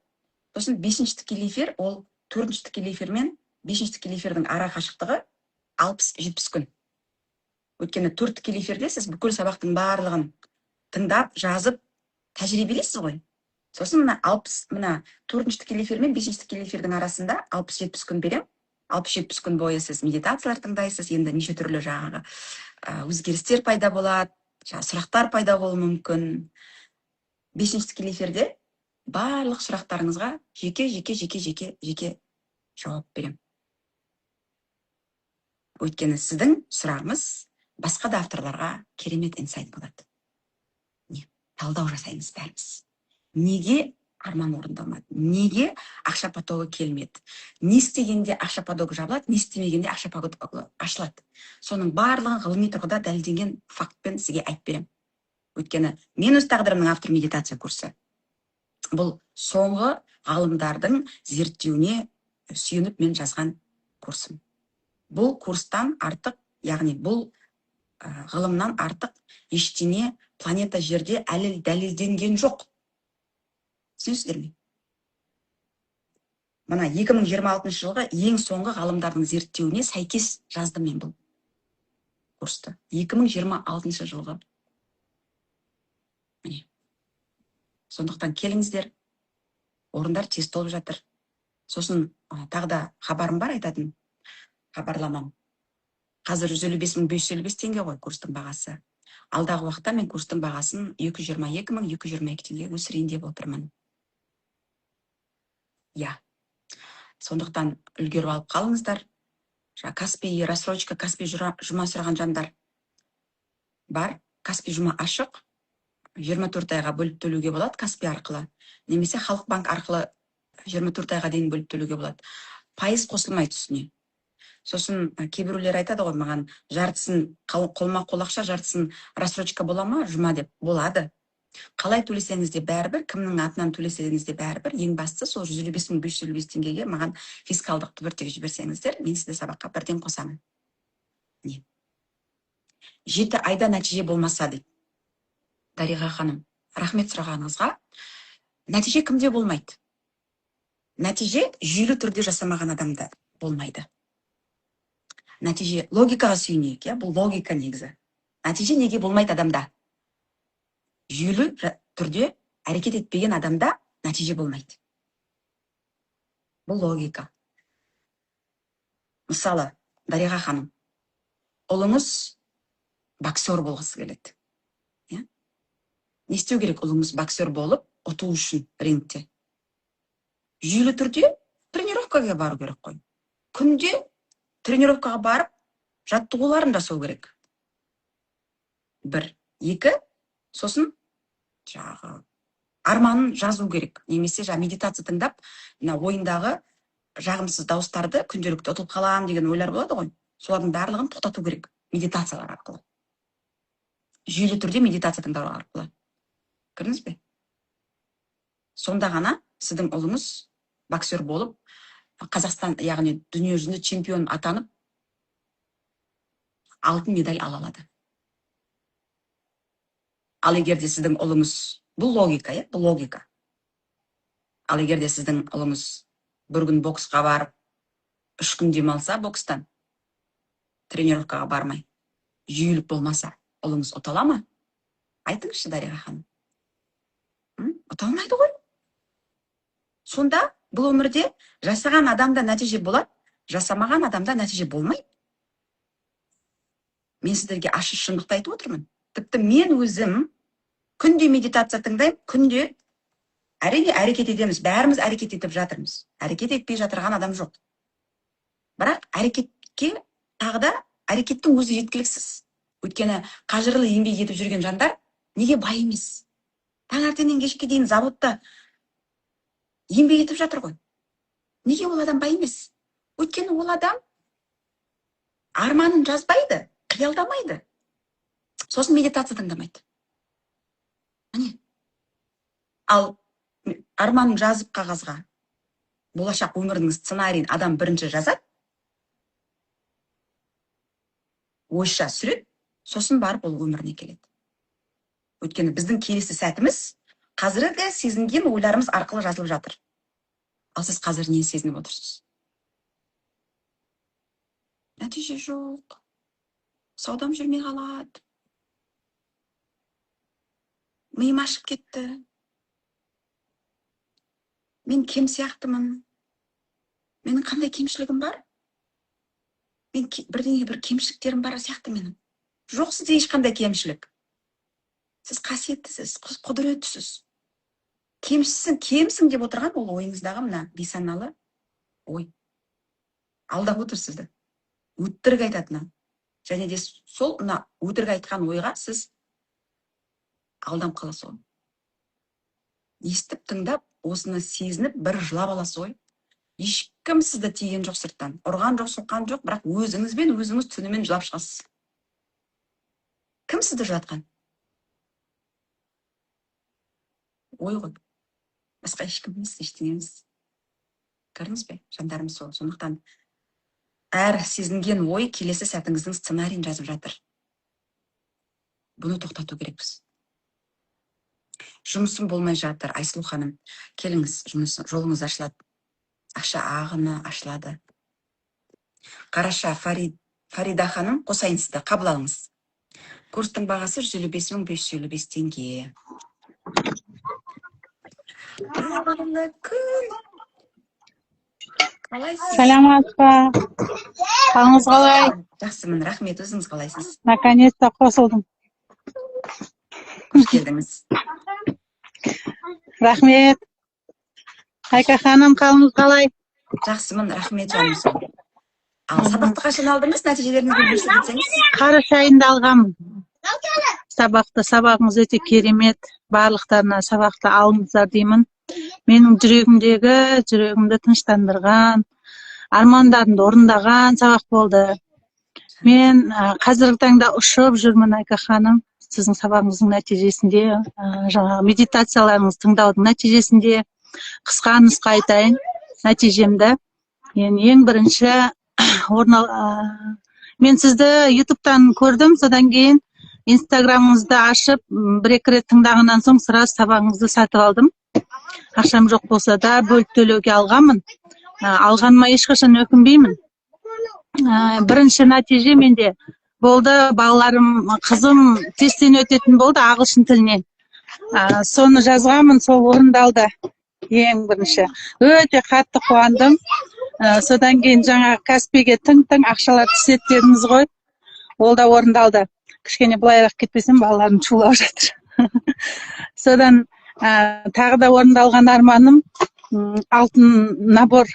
Сосын бесінші тікелей эфир, ол төртінші тікелей эфир мен бесінші тікелей эфирдің ара қашықтығы 60-70 күн. Өйткені төрт тікелей эфирде сіз бүкіл сабақтың барлығын тыңдап, жазып, тәжірибелейсіз ғой. Сосын мына 60, мына төртінші тікелей эфир мен бесінші тікелей эфирдің арасында 60-70 күн беремін. 60-70 күн бойы сіз медитациялар тыңдайсыз. Енді неше түрлі жаңағы өзгерістер пайда болады, жаңағы сұрақтар пайда болуы мүмкін. Бесінші тікелей эфирде барлық сұрақтарыңызға жеке, жеке, жеке, жеке, жеке жауап беремін. Өйткені сіздің сұрағыңыз басқа да авторларға керемет инсайт болады. Не талдау жасаймыз бәріміз: неге арман орындалмады, неге ақша потогы келмеді, не істегенде ақша потогы жабылады, не істемегенде ақша потогы ашылады. Соның барлығын ғылыми тұрғыда дәлелденген фактпен сізге айтып беремін. Өйткені «Мен өз тағдырымның авторы» медитация курсы, бұл соңғы ғалымдардың зерттеуіне сүйеніп мен жазған курсым. Бұл курстан артық, яғни бұл ғылымнан артық ештеңе планета Жерде әлі дәлелденген жоқ, түсінесіздер ме? Мына 2026 жылғы ең соңғы ғалымдардың зерттеуіне сәйкес жаздым мен бұл курсты, 2026 жылғы. Міне, сондықтан келіңіздер, орындар тез толып жатыр. Сосын тағы да хабарым бар, айтатын хабарламам. Қазір 155 555 теңге ғой курстың бағасы. Алдағы уақытта мен курстың бағасын 222 222 теңгеге өсірейін деп отырмын, иә. Сондықтан үлгеріп алып қалыңыздар. Жаңа Каспи рассрочка, Каспи жұма сұраған жандар бар. Каспи жұма ашық, 24 айға бөліп төлеуге болады Каспи арқылы немесе Халық банк арқылы 24 айға дейін бөліп төлеуге болады, пайыз қосылмайды үстіне. Сосын кейбіреулер айтады ғой маған: «Жартысын қолма қол ақша, жартысын рассрочка бола ма, жұма?» – деп. Болады, қалай төлесеңіз де бәрібір, кімнің атынан төлесеңіз де бәрібір. Ең бастысы, сол 155 555 теңгеге маған фискалдық түбіртек жіберсеңіздер, мен сізді сабаққа бірден қосамын. Не, 7 айда нәтиже болмаса дейді. Дариға ханым, рахмет сұрағаныңызға. Нәтиже кімде болмайды? Нәтиже жүйелі түрде жасамаған адамда болмайды нәтиже. Логикаға сүйенейік, иә, бұл логика негізі. Нәтиже неге болмайды адамда? Жүйелі түрде әрекет етпеген адамда нәтиже болмайды. Бұл логика. Мысалы, Дариға ханым, ұлыңыз боксер болғысы келеді, иә. Не істеу керек ұлыңыз боксер болып ұту үшін рингте? Жүйелі түрде тренировкаға бару керек қой. Күнде тренировкаға барып, жаттығуларын жасау керек, бір, екі. Сосын жаңағы арманын жазу керек немесе жаңағы медитация тыңдап, мына ойындағы жағымсыз дауыстарды, күнделікті «ұтылып қаламын» деген ойлар болады ғой, солардың барлығын тоқтату керек медитациялар арқылы, жүйелі түрде медитация тыңдау арқылы. Көрдіңіз бе? Сонда ғана сіздің ұлыңыз боксер болып, Қазақстан, яғни дүние жүзінде чемпион атанып, алтын медаль ала алады. Ал егер де сіздің ұлыңыз, бұл логика, иә, бұл логика. Ал егер де сіздің ұлыңыз бір күн боксқа барып, 3 күн демалса бокстан, тренировкаға бармай, жүйелік болмаса, ұлыңыз ұта ала ма? Айтыңызшы, Дариға ханым. Ұта алмайды ғой. Сонда бұл өмірде жасаған адамда нәтиже болады, жасамаған адамда нәтиже болмайды. Мен сіздерге ащы шындықты айтып отырмын. Тіпті мен өзім күнде медитация тыңдаймын, күнде, әрине, әрекет етеміз. Бәріміз әрекет етіп жатырмыз, әрекет етпей жатырған адам жоқ. Бірақ әрекетке тағы да әрекеттің өзі жеткіліксіз. Өйткені қажырлы еңбек етіп жүрген жандар неге бай емес? Таңертеңнен кешке дейін заводта еңбек етіп жатыр ғой. Неге ол адам бай емес? Өйткені ол адам арманын жазбайды, қиялдамайды. Сосын медитация тыңдамайды. Міне. Ал арманын жазып қағазға, болашақ өмірінің сценарийін адам бірінші жазады, ойша сүреді, сосын барып ол өміріне келеді. Өйткені біздің келесі сәтіміз қазіргі сезінген ойларымыз арқылы жазылып жатыр. Ал сіз қазір не сезініп отырсыз? Нәтиже жоқ. Саудам жүрмей қалады. Миым ашып кетті. Мен кем сияқтымын. Менің қандай кемшілігім бар? Мен бірдеңе бір кемшіліктерім бар сияқты менің. Жоқ сізде ешқандай кемшілік. Сіз қасиеттісіз, құдіреттісіз. Кемшісің, кемсің деп отырған ол ойыңыздағы мына бейсаналы ой. Алдап отыр сізді. Өтірік айтатыны. Және де сол мына өтірік айтқан ойға сіз алданып қаласыз ғой. Естіп, тыңдап, осыны сезініп, бір жылап аласыз ғой. Ешкім сізді тиген жоқ сырттан. Ұрған жоқ, соққан жоқ, бірақ өзіңізбен өзіңіз түнімен жылап шығасыз. Кім сізді жылатқан? Ой ғой. Басқа ешкім емес, ештеңе емес. Көрдіңіз бе? Жандарым сол. Сондықтан әр сезінген ой келесі сәтіңіздің сценарийін жазып жатыр. Бұны тоқтату керекпіз. Жұмысым болмай жатыр, Айсұлу ханым. Келіңіз, жұмыс, жолыңыз ашылады. Ақша ағыны ашылады. Қараша, Фарида ханым, қосайын сізді, қабыл алыңыз. Курстың бағасы 155 555 теңге. Қайырлы күн. Қалайсыз? Саламатсыз ба? Қалыңыз қалай? Жақсымын, рахмет. Өзіңіз қалайсыз? Наконец-то қосылдым. Қош келдіңіз. Рахмет. Айка ханым, қалыңыз қалай? Жақсымын, рахмет, жаным сол. Ал сабақты қашан алдыңыз? Нәтижелеріңізбен бөлісе кетсеңіз. Қараша айында алғанмын. Сабақты, сабағыңыз өте керемет. Барлықтарына сабақты алыңыздар деймін. Менің жүрегімдегі, жүрегімді тыныштандырған, армандарымды орындаған сабақ болды. Мен қазіргі таңда ұшып жүрмін, Айка ханым. Сіздің сабағыңыздың нәтижесінде, жаңағы медитацияларыңызды тыңдаудың нәтижесінде қысқа нұсқа айтайын нәтижемді. Мен ең бірінші мен сізді ютубтан көрдім, содан кейін инстаграмыңызды ашып, бір-екі рет тыңдағаннан соң сразу сабағыңызды сатып алдым. Ақшам жоқ болса да бөліп төлеуге алғанмын. Алғаныма ешқашан өкінбеймін. Бірінші нәтиже менде болды, балаларым, қызым тесттен өтетін болды ағылшын тілінен. Соны жазғанмын, сол орындалды. Ең бірінші. Өте қатты қуандым. Содан кейін жаңағы Каспиге тың-тың ақшалар түседі дедіңіз ғой. Ол да орындалды. Кішкене былайырақ кетпесем балаларым шулап жатыр. Содан тағы да орындалған арманым, алтын набор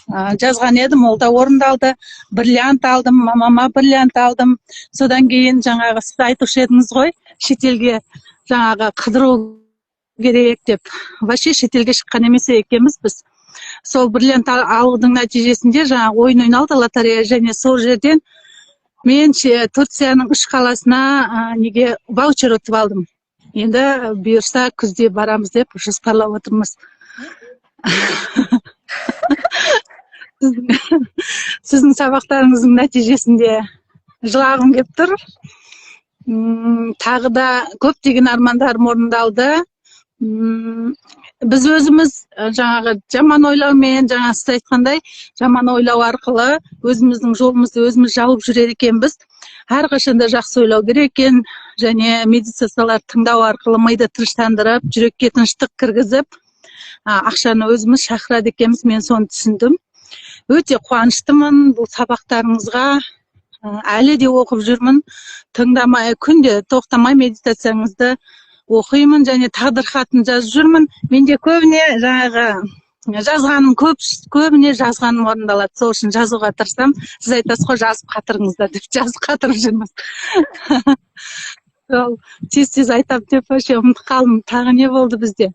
жазған едім, ол да орындалды. Бриллиант алдым, мамама бриллиант алдым. Содан кейін жаңағы сіз айтушы едіңіз ғой, шетелге жаңағы қыдыру керек деп. Вообще шетелге шыққан емес екенбіз біз. Сол бриллиант алудың нәтижесінде жаңағы ойын ойналды, лотерея, және сол жерден мен Турцияның 3 қаласына неге ваучер ұтып алдым. Енді бұйырса күзде барамыз деп жоспарлап отырмыз. Сіздің сабақтарыңыздың нәтижесінде жылағым келіп тұр. Тағы да көптеген армандарым орындалды. Біз өзіміз жаңағы жаман ойлаумен, жаңа сіз айтқандай, жаман ойлау арқылы өзіміздің жолымызды өзіміз жауып жүрер екенбіз. Әрқашанда жақсы ойлау керек екен, және медитациялар тыңдау арқылы миды тыныштандырып, жүрекке тыныштық кіргізіп, ақшаны өзіміз шақырады екенбіз. Мен соны түсіндім. Өте қуаныштымын бұл сабақтарыңызға. Әлі де оқып жүрмін. Тыңдамай, күнде тоқтамай медитацияңызды оқимын және тағдыр хатын жазып жүрмін. Менде көбіне жаңағы Жазғаным көп, көбіне жазғаным орындалады, сол үшін жазуға тырысамын. Сіз айтасыз ғой, жазып қатырыңыздар деп, жазып қатырып жүрміз. Сол тез тез айтамын деп вообще ұмытып қалдым. Тағы не болды бізде?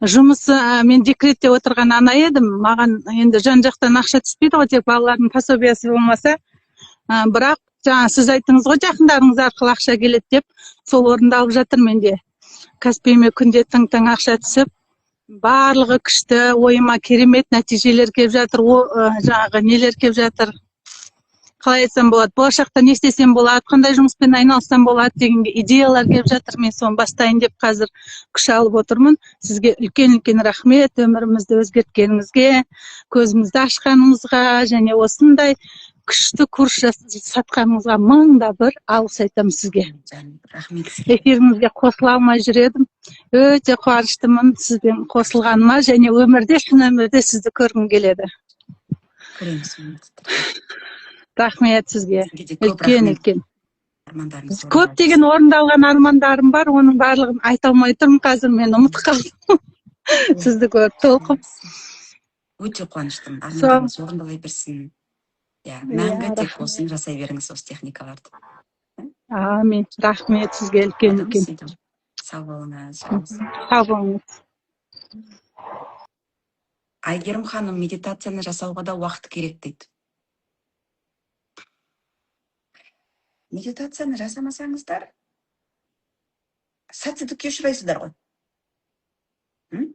Жұмысы, мен декретте отырған ана едім. Маған енді жан жақтан ақша түспейді ғой, тек балалардың пособиясы болмаса. Бірақ жаңа сіз айттыңыз ғой, жақындарыңыз арқылы ақша келеді деп, сол орындалып жатыр менде. Каспиіме күнде тың тың ақша түсіп, барлығы күшті, ойыма керемет нәтижелер келіп жатыр. О, жаңағы нелер келіп жатыр, қалай айтсам болады, болашақта не істесем болады, қандай жұмыспен айналыссам болады деген идеялар келіп жатыр. Мен соны бастайын деп қазір күш алып отырмын. Сізге үлкен үлкен рахмет өмірімізді өзгерткеніңізге, көзімізді ашқаныңызға және осындай күшті курс сатқаныңызға мың да бір алғыс айтамын сізге. Жаным, рахмет сізге. Эфиріңізге қосыла алмай жүр едім. Өте қуаныштымын сізбен қосылғаныма және өмірде, шын өмірде сізді көргім келеді. Көреміз міндетті түрде. Рахмет сізге. Сізге де көп Үлкен рахмет. үлкен. Армандарыңыз. Көптеген орындалған армандарым бар, оның барлығын айта алмай тұрмын қазір, мен ұмытып қалдым сізді көріп, толқып. Өте қуаныштымын. Армандарыңыз орындала берсін, иә. Мәңгі тек Рахмет. болсын, жасай беріңіз осы техникаларды. Әмин, рахмет сізге үлкен үлкен. Сау болыңыз. Сау болыңыз. Әйгерім ханым, медитацияны жасауға да уақыт керек дейді. Медитацияны жасамасаңыздар, сәтсіздікке ұшырайсыздар ғой. М?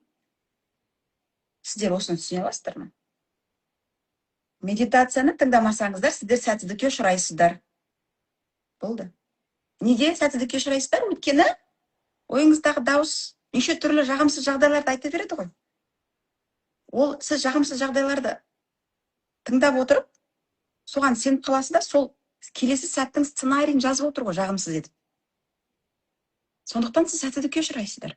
Сіздер осыны түсіне аласыздар ма? Медитацияны тыңдамасаңыздар, сіздер сәтсіздікке ұшырайсыздар. Болды. Неге сәтсіздікке ұшырайсыздар? Өйткені ойыңыздағы дауыс неше түрлі жағымсыз жағдайларды айта береді ғой. Ол сіз жағымсыз жағдайларды тыңдап отырып, соған сеніп қаласыз да, сол келесі сәттің сценарийін жазып отыр ғой жағымсыз етіп. Сондықтан сіз сәтсіздікке ұшырайсыздар.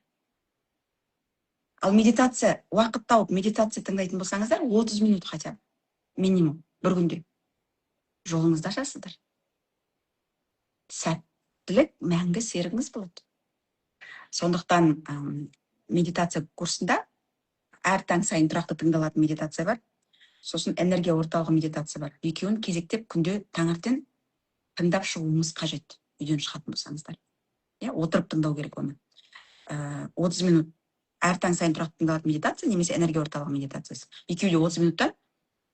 Ал медитация, уақыт тауып медитация тыңдайтын болсаңыздар, 30 минут хотя бы минимум бір күнде, жолыңызды ашасыздар. Сәттілік мәңгі серігіңіз болады. Сондықтан медитация курсында әр таң сайын тұрақты тыңдалатын медитация бар, сосын энергия орталығы медитация бар. Екеуін кезектеп күнде таңертең тыңдап шығуыңыз қажет. Үйден шығатын болсаңыздар, иә, отырып тыңдау керек оны. 30 минут әр таң сайын тұрақты тыңдалатын медитация немесе энергия орталығы медитациясы, екеуі де 30 минуттан.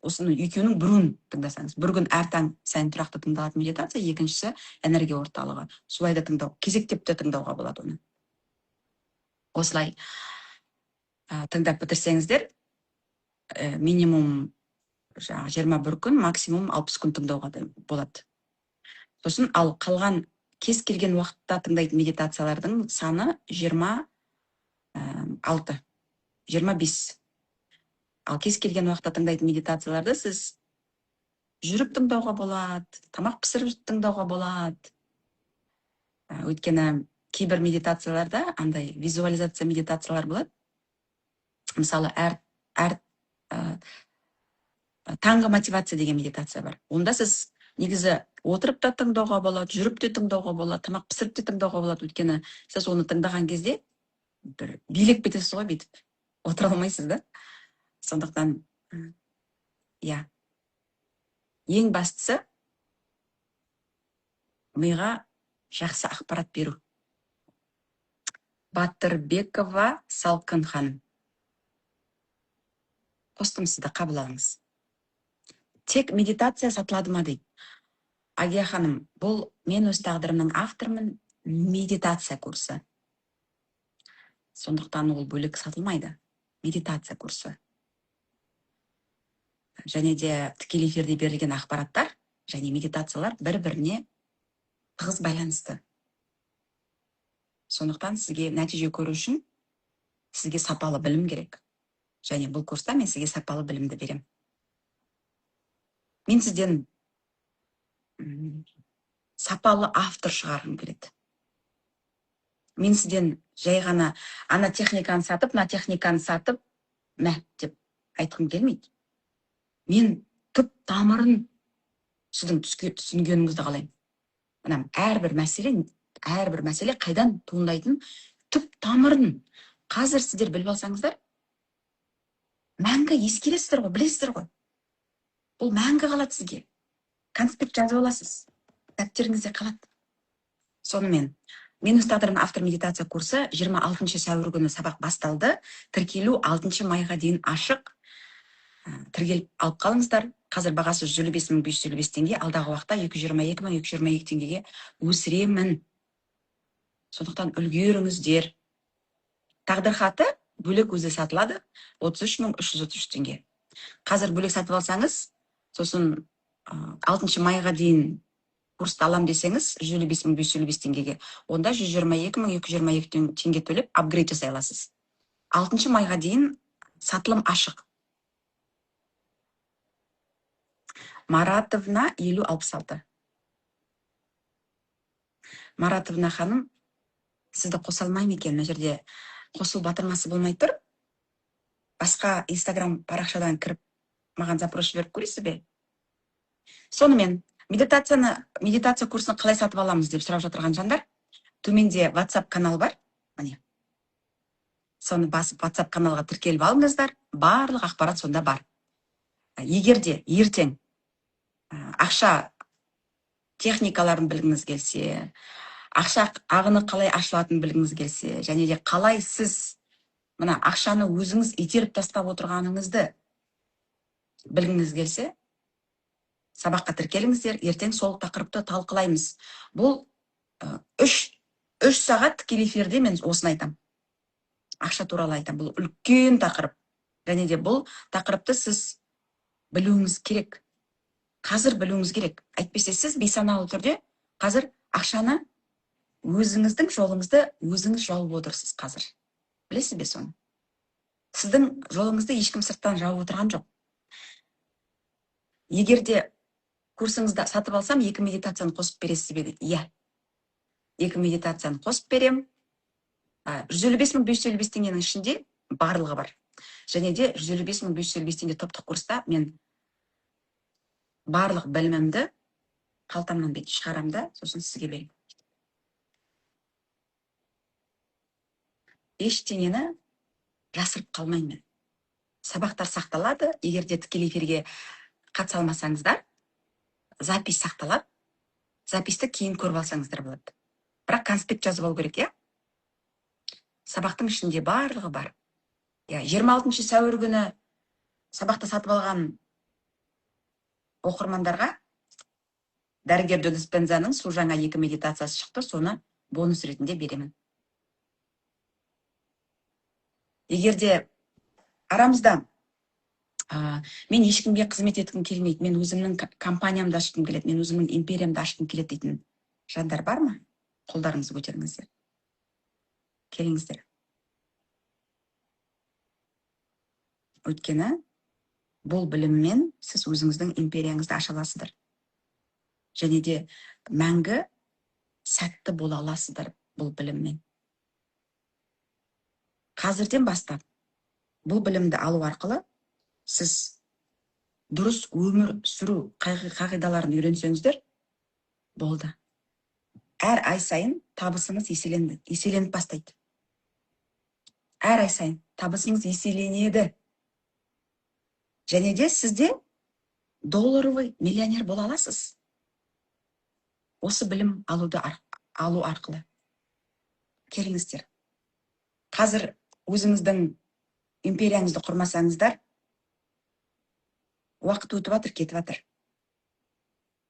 Осыны екеуінің біреуін тыңдасаңыз, бір күн әр таң сайын тұрақты тыңдалатын медитация, екіншісі энергия орталығы, солай да тыңдау, кезектеп те тыңдауға болады оны. Осылай тыңдап бітірсеңіздер, минимум жаңағы 21 күн, максимум 60 күн тыңдауға да болады. Сосын ал қалған кез келген уақытта тыңдайтын медитациялардың саны 26, 25. Ал кез келген уақытта тыңдайтын медитацияларды сіз жүріп тыңдауға болады, тамақ пісіріп тыңдауға болады. Өйткені кейбір медитацияларда андай визуализация медитациялар болады. Мысалы, әр таңғы мотивация деген медитация бар. Онда сіз негізі отырып та тыңдауға болады, жүріп те тыңдауға болады, тамақ пісіріп те тыңдауға болады. Өйткені сіз оны тыңдаған кезде бір билеп кетесіз ғой, бүйтіп отыра алмайсыз да. Сондықтан, иә, ең бастысы миға жақсы ақпарат беру. Батырбекова Салқын ханым, қостым сізді, қабыл алыңыз. Тек медитация сатылады ма дейді. Агия ханым, бұл «Мен өз тағдырымның авторымын» медитация курсы, сондықтан ол бөлек сатылмайды, медитация курсы. Және де тікелей эфирде берілген ақпараттар және медитациялар бір біріне тығыз байланысты. Сондықтан сізге нәтиже көру үшін сізге сапалы білім керек және бұл курста мен сізге сапалы білімді беремін. Мен сізден сапалы автор шығарғым келеді. Мен сізден жай ғана ана техниканы сатып, мына техниканы сатып, мә деп айтқым келмейді. Мен түп тамырын сіздің түсінгеніңізді қалаймын. Мына әрбір мәселе қайдан туындайтын, түп тамырын. Қазір сіздер біліп алсаңыздар, мәңгі ескересіздер ғой, білесіздер ғой. Бұл мәңгі қалады сізге. Конспект жазып аласыз, дәптеріңізде қалады. Сонымен, «Мен өз тағдырымның автор» медитация курсы 26 сәуір күні сабақ басталды. Тіркелу 6 майға дейін ашық. Тіркеліп алып қалыңыздар. Қазір бағасы 155 555 теңге, алдағы уақытта 222 222 теңгеге өсіремін. Сондықтан үлгеріңіздер. Тағдыр хаты бөлек өзі сатылады, 33 333 теңге. Қазір бөлек сатып алсаңыз, сосын 6 майға дейін курсты алам десеңіз, 155 555 теңгеге, онда 122 222 теңге төлеп апгрейд жасай аласыз. 6 майға дейін сатылым ашық. Маратовна 5066. Маратовна ханым, сізді қоса алмаймын екен, мына жерде қосыл батырмасы болмай тұр. Басқа Инстаграм парақшадан кіріп, маған запрос жіберіп көресіз бе? Сонымен, медитация курсын қалай сатып аламыз деп сұрап жатырған жандар, төменде WhatsApp канал бар, міне. Соны басып, WhatsApp каналға тіркеліп алыңыздар, барлық ақпарат сонда бар. Егер де ертең ақша техникаларын білгіңіз келсе, ақша ағыны қалай ашылатынын білгіңіз келсе, және де қалай сіз мына ақшаны өзіңіз итеріп тастап отырғаныңызды білгіңіз келсе, сабаққа тіркеліңіздер, ертең сол тақырыпты талқылаймыз. Бұл 3 сағат тікелей эфирде мен осыны айтам. Ақша туралы айтам. Бұл үлкен тақырып. Және де бұл тақырыпты сіз білуіңіз керек. Қазір білуіңіз керек. Әйтпесе сіз бейсаналы түрде қазір ақшаны өзіңіздің жолыңызды өзіңіз жауып отырсыз қазір. Білесіз бе соны? Сіздің жолыңызды ешкім сырттан жауып отырған жоқ. Егер де курсыңызды сатып алсам, 2 медитацияны қосып бересіз бе дейді. Иә. 2 медитацияны қосып берем. 155 555 теңгенің ішінде барлығы бар. Және де 155 555 теңге топтық курста мен барлық білімімді қалтамнан бүйтіп шығарам да, сосын сізге беремін. Ештеңені жасырып қалмаймын мен. Сабақтар сақталады. Егер де тікелей эфирге қатыса алмасаңыздар, запись сақталады. Записті кейін көріп алсаңыздар болады. Бірақ конспект жазып алу керек, иә? Сабақтың ішінде барлығы бар. Иә, 26 сәуір күні сабақты сатып алған оқырмандарға дәрігер Джо Диспензаның су жаңа 2 медитациясы шықты, соны бонус ретінде беремін. Егер де арамызда мен ешкімге қызмет еткім келмейді, мен өзімнің компаниямды ашқым келеді, мен өзімнің империямды ашқым келеді дейтін жандар бар ма? Қолдарыңызды көтеріңіздер. Келіңіздер. Өйткені бұл біліммен сіз өзіңіздің империяңызды аша аласыздар. Және де мәңгі сәтті бола аласыздар бұл біліммен. Қазірден бастап бұл білімді алу арқылы сіз дұрыс өмір сүру қағидаларын үйренсеңіздер, болды. Әр ай сайын табысыңыз еселеніп бастайды. Әр ай сайын табысыңыз еселенеді. Және де сізде долларовый миллионер бола аласыз. Осы білім алу арқылы. Келіңіздер. Қазір өзіңіздің империяңызды құрмасаңыздар, уақыт өтіп жатыр, кетіп жатыр.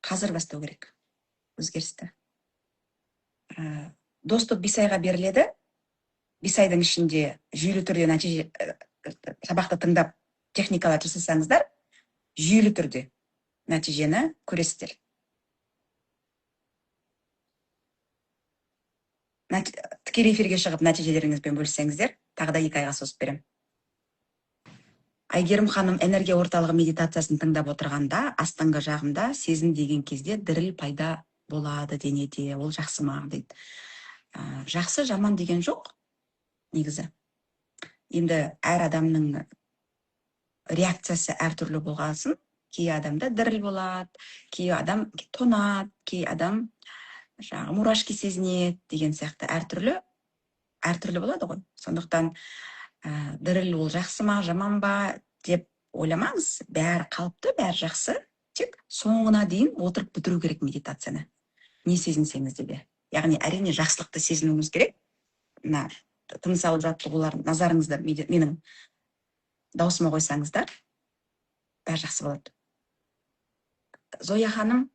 Қазір бастау керек өзгерісті. Доступ 5 айға беріледі. 5 айдың ішінде жүйелі түрде сабақты тыңдап техникалар жасасаңыздар, жүйелі түрде нәтижені көресіздер. Тікелей эфирге шығып нәтижелеріңізбен бөліссеңіздер, тағы да 2 айға созып беремін. Әйгерім ханым, энергия орталығы медитациясын тыңдап отырғанда, астыңғы жағымда сезім деген кезде діріл пайда болады денеде, ол жақсы ма дейді. Жақсы, жаман деген жоқ негізі. Енді әр адамның реакциясы әртүрлі болғасын, кей адамда діріл болады, кей адам тонады, кей адам жаңағы мурашки сезінеді деген сияқты әртүрлі Әртүрлі болады ғой. Сондықтан діріл ол жақсы ма, жаман ба деп ойламаңыз. Бәрі қалыпты, бәрі жақсы. Тек соңына дейін отырып бітіру керек медитацияны, не сезінсеңіз де. Яғни, әрине, жақсылықты сезінуіңіз керек. Мына тыныс алу жаттығуларын назарыңызды менің даусыма қойсаңыздар, бәрі жақсы болады. Зоя ханым,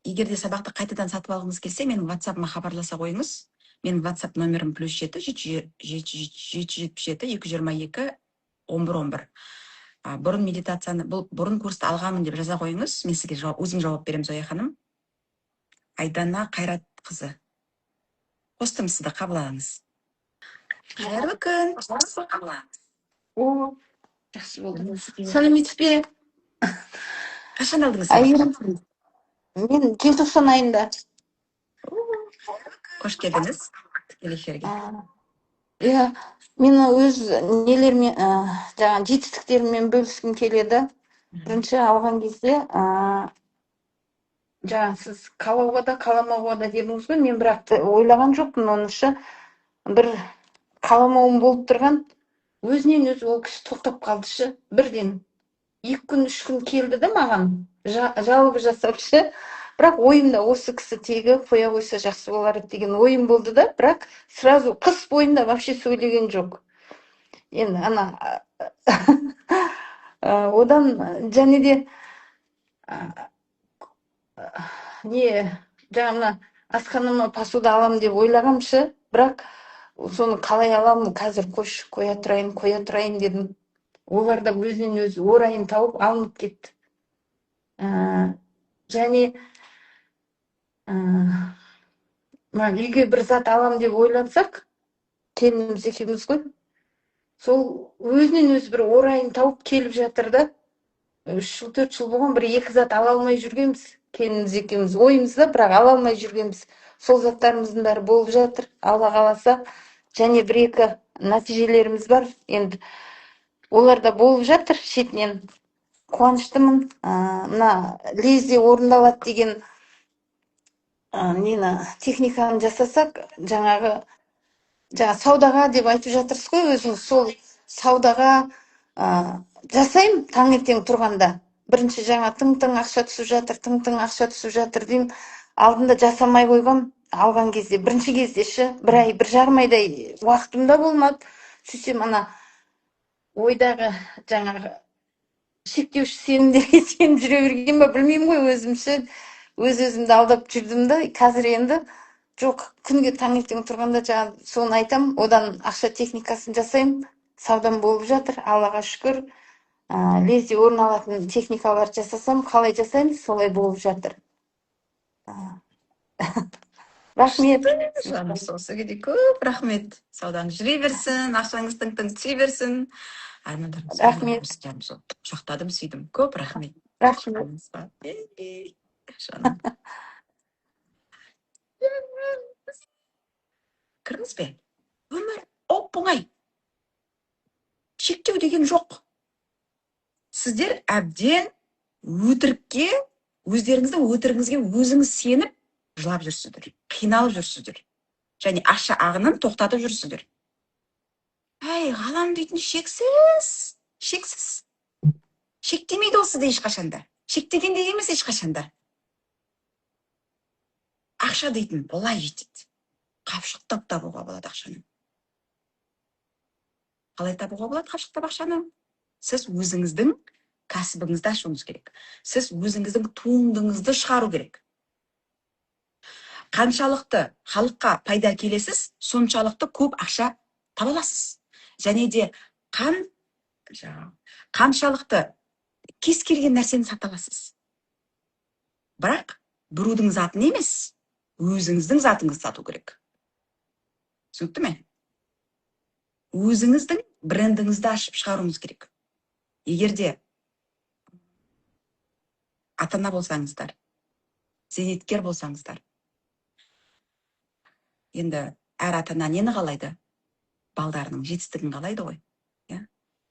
егер де сабақты қайтадан сатып алғыңыз келсе, менің Ватсабыма хабарласа қойыңыз. Менің Ватсап номерім +7 777 222 11 11. Бұрын медитацияны, бұл бұрын курсты алғанмын деп жаза қойыңыз, мен сізге өзім жауап беремін. Зоя ханым, Айдана Қайратқызы, қостым сізді, қабыл. Қайырлы күн. О, жақсы болды. Сәлеметсіз бе? Қашан алдыңыз? Әйгерім, мен желтоқсан айында. Қош келдіңіз тікелей эфирге. Иә, мен өз нелермен, жаңағы жетістіктеріммен бөліскім келеді. Бірінші алған кезде, жаңа сіз қалауға да, қаламауға да дедіңіз ғой, мен бірақ ойлаған жоқпын оны шы. Бір қаламауым болып тұрған, өзінен өзі ол кісі тоқтап қалды шы бірден. 2 күн, 3 күн келді да маған жалоба жасап шы. Бірақ ойымда осы кісі тегі қоя қойса жақсы болар еді деген ойым болды да, бірақ сразу қыс бойында вообще сөйлеген жоқ. Енді ана одан және де не, жаңа мына асханама посуда аламын деп ойлағам шы, бірақ соны қалай аламын қазір, қойшы, қоя тұрайын, қоя тұрайын дедім. Олар да өзінен өзі орайын тауып алынып кетті. Және мына үйге бір зат алам деп ойлансақ, келініміз екеуміз ғой, сол өзінен өзі бір орайын тауып келіп жатыр да. 3 жыл, 4 жыл болған, бір екі зат ала алмай жүргенбіз келініміз екеуміз, ойымызда, бірақ ала алмай жүргенбіз. Сол заттарымыздың бәрі болып жатыр, Алла қаласа. Және бір екі нәтижелеріміз бар енді, олар да болып жатыр шетінен. Қуаныштымын. Мына лезде орындалады деген нені, техниканы жасасақ, жаңағы жаңа саудаға деп айтып жатырсыз ғой өзіңіз, сол саудаға жасаймын. Таңертең тұрғанда бірінші жаңа тың тың ақша түсіп жатыр, тың тың ақша түсіп жатыр деймін. Алдында жасамай қойғам, алған кезде, бірінші кезде шы, бір ай, 1,5 айдай уақытым да болмады. Сөйтсем, ана ойдағы жаңағы шектеуші сенімдерге сеніп жүре берген ба, білмеймін ғой, өзім ше, өз өзімді алдап жүрдім да. Қазір енді жоқ, күнге таңертең тұрғанда жаңа соны айтам, одан ақша техникасын жасаймын, саудам болып жатыр, Аллаға шүкір. Лезде орын алатын техникалар жасасам, қалай жасаймыз, солай болып жатыр. Рахмет. Жаным сол, сізге де көп рахмет. Саудаңыз жүре берсін, ақшаңыз тың тың түсе берсін, армандарыңыз. Рахмет. Жаным сол, құшақтадым, сүйдім, көп рахмет. Рахмет. Ей, жаным, кірдіңіз бе? Өмір оп оңай, шектеу деген жоқ. Сіздер әбден өтірікке, өздеріңіздің өтірігіңізге өзіңіз сеніп, жылап жүрсіздер, қиналып жүрсіздер және ақша ағынын тоқтатып жүрсіздер. Әй, ғалам дейтін шексіз, шексіз, шектемейді ол сізді ешқашанда, шектеген де емес ешқашанда. Ақша дейтін былай жетеді, қапшықтап табуға болады ақшаны. Қалай табуға болады қапшықтап ақшаны? Сіз өзіңіздің кәсібіңізді ашуыңыз керек, сіз өзіңіздің туындыңызды шығару керек. Қаншалықты халыққа пайда әкелесіз, соншалықты көп ақша таба аласыз. Және де жаңағы, қаншалықты кез келген нәрсені сата аласыз, бірақ біреудің затын емес, өзіңіздің затыңызды сату керек. Түсінікті ме? Өзіңіздің брендіңізді ашып шығаруыңыз керек. Егер де ата ана болсаңыздар, зейнеткер болсаңыздар, енді әр ата ана нені қалайды? Балдарының жетістігін қалайды ғой, иә.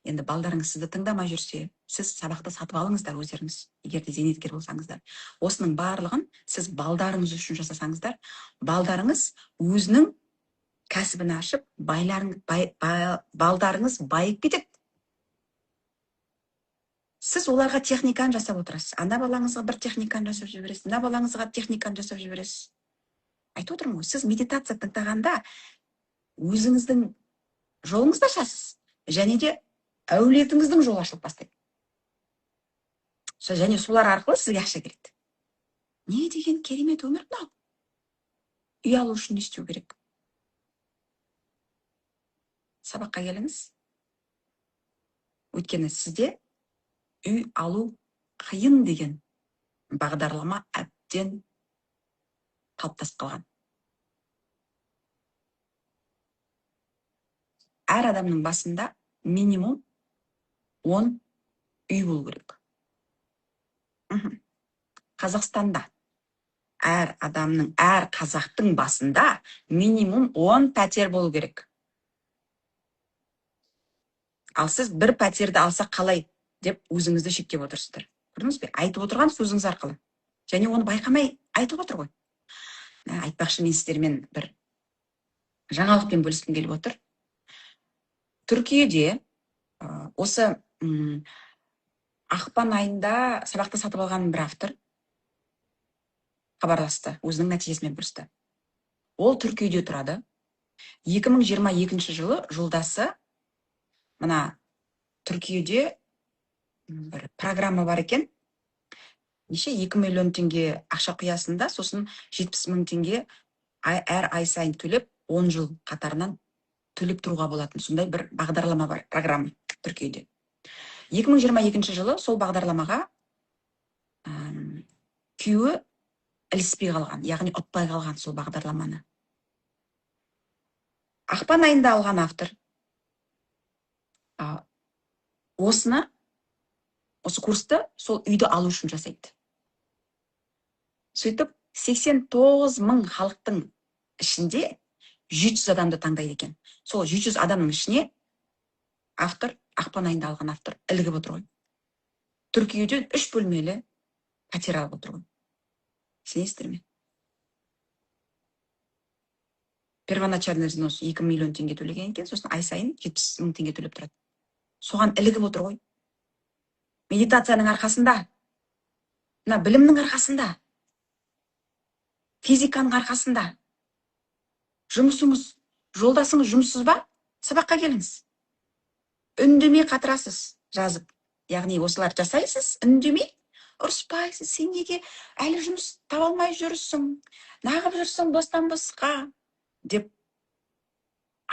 Енді балдарыңыз сізді тыңдамай жүрсе, сіз сабақты сатып алыңыздар өздеріңіз. Егер де зейнеткер болсаңыздар, осының барлығын сіз балдарыңыз үшін жасасаңыздар, балдарыңыз өзінің Кәсібін ашып, балдарыңыз байып кетеді. Сіз оларға техниканы жасап отырасыз. Ана балаңызға бір техниканы жасап жібересіз, мына балаңызға техниканы жасап жібересіз. Айтып отырмын ғой, сіз медитация тыңдағанда өзіңіздің жолыңызды ашасыз, және де әулетіңіздің жолы ашылып бастайды. Және солар арқылы сізге ақша келеді. Не деген керемет өмір мынау? Үй алу үшін не істеу керек? Сабаққа келіңіз. Өйткені сізде үй алу қиын деген бағдарлама әбден қалыптасып қалған. Әр адамның басында минимум 10 үй болу керек. Қазақстанда әр адамның, әр қазақтың басында минимум 10 пәтер болу керек. Ал сіз бір пәтерді алса қалай деп өзіңізді шектеп отырсыздар. Көрдіңіз бе? Айтып отырған сөзіңіз арқылы. Және оны байқамай айтып отыр ғой. Айтпақшы, мен сіздермен бір жаңалықпен бөліскім келіп отыр. Түркияде осы ақпан айында сабақты сатып алған бір автор хабарласты, өзінің нәтижесімен бөлісті. Ол Түркияде тұрады. 2022 жылы жолдасы мына Түркияде бір программа бар екен. Неше 2 миллион теңге ақша құясың да, сосын 70 мың теңге әр ай сайын төлеп, 10 жыл қатарынан төлеп тұруға болатын сондай бір бағдарлама бар, программа Түркияде. 2022 жылы сол бағдарламаға күйеуі іліспей қалған, яғни ұтпай қалған сол бағдарламаны. Ақпан айында алған автор осы курсты сол үйді алу үшін жасайды. Сөйтіп, 89 мың халықтың ішінде 700 адамды таңдайды екен. Сол 700 адамның ішіне автор, ақпан айында алған автор ілігіп отыр ғой. Түркияде 3 бөлмелі пәтер алып отыр ғой. Сенесіздер ме? Первоначальный взнос 2 миллион теңге төлеген екен, сосын ай сайын 70 мың теңге төлеп тұрады. Соған ілігіп отыр ғой. Медитацияның арқасында, мына білімнің арқасында, физиканың арқасында. Жұмысыңыз, жолдасыңыз жұмыссыз ба? Сабаққа келіңіз. Үндемей қатырасыз жазып. Яғни осылар жасайсыз, үндемей, ұрыспайсыз. Сен неге әлі жұмыс таба алмай жүрсің? Нағып жүрсің бостан босқа деп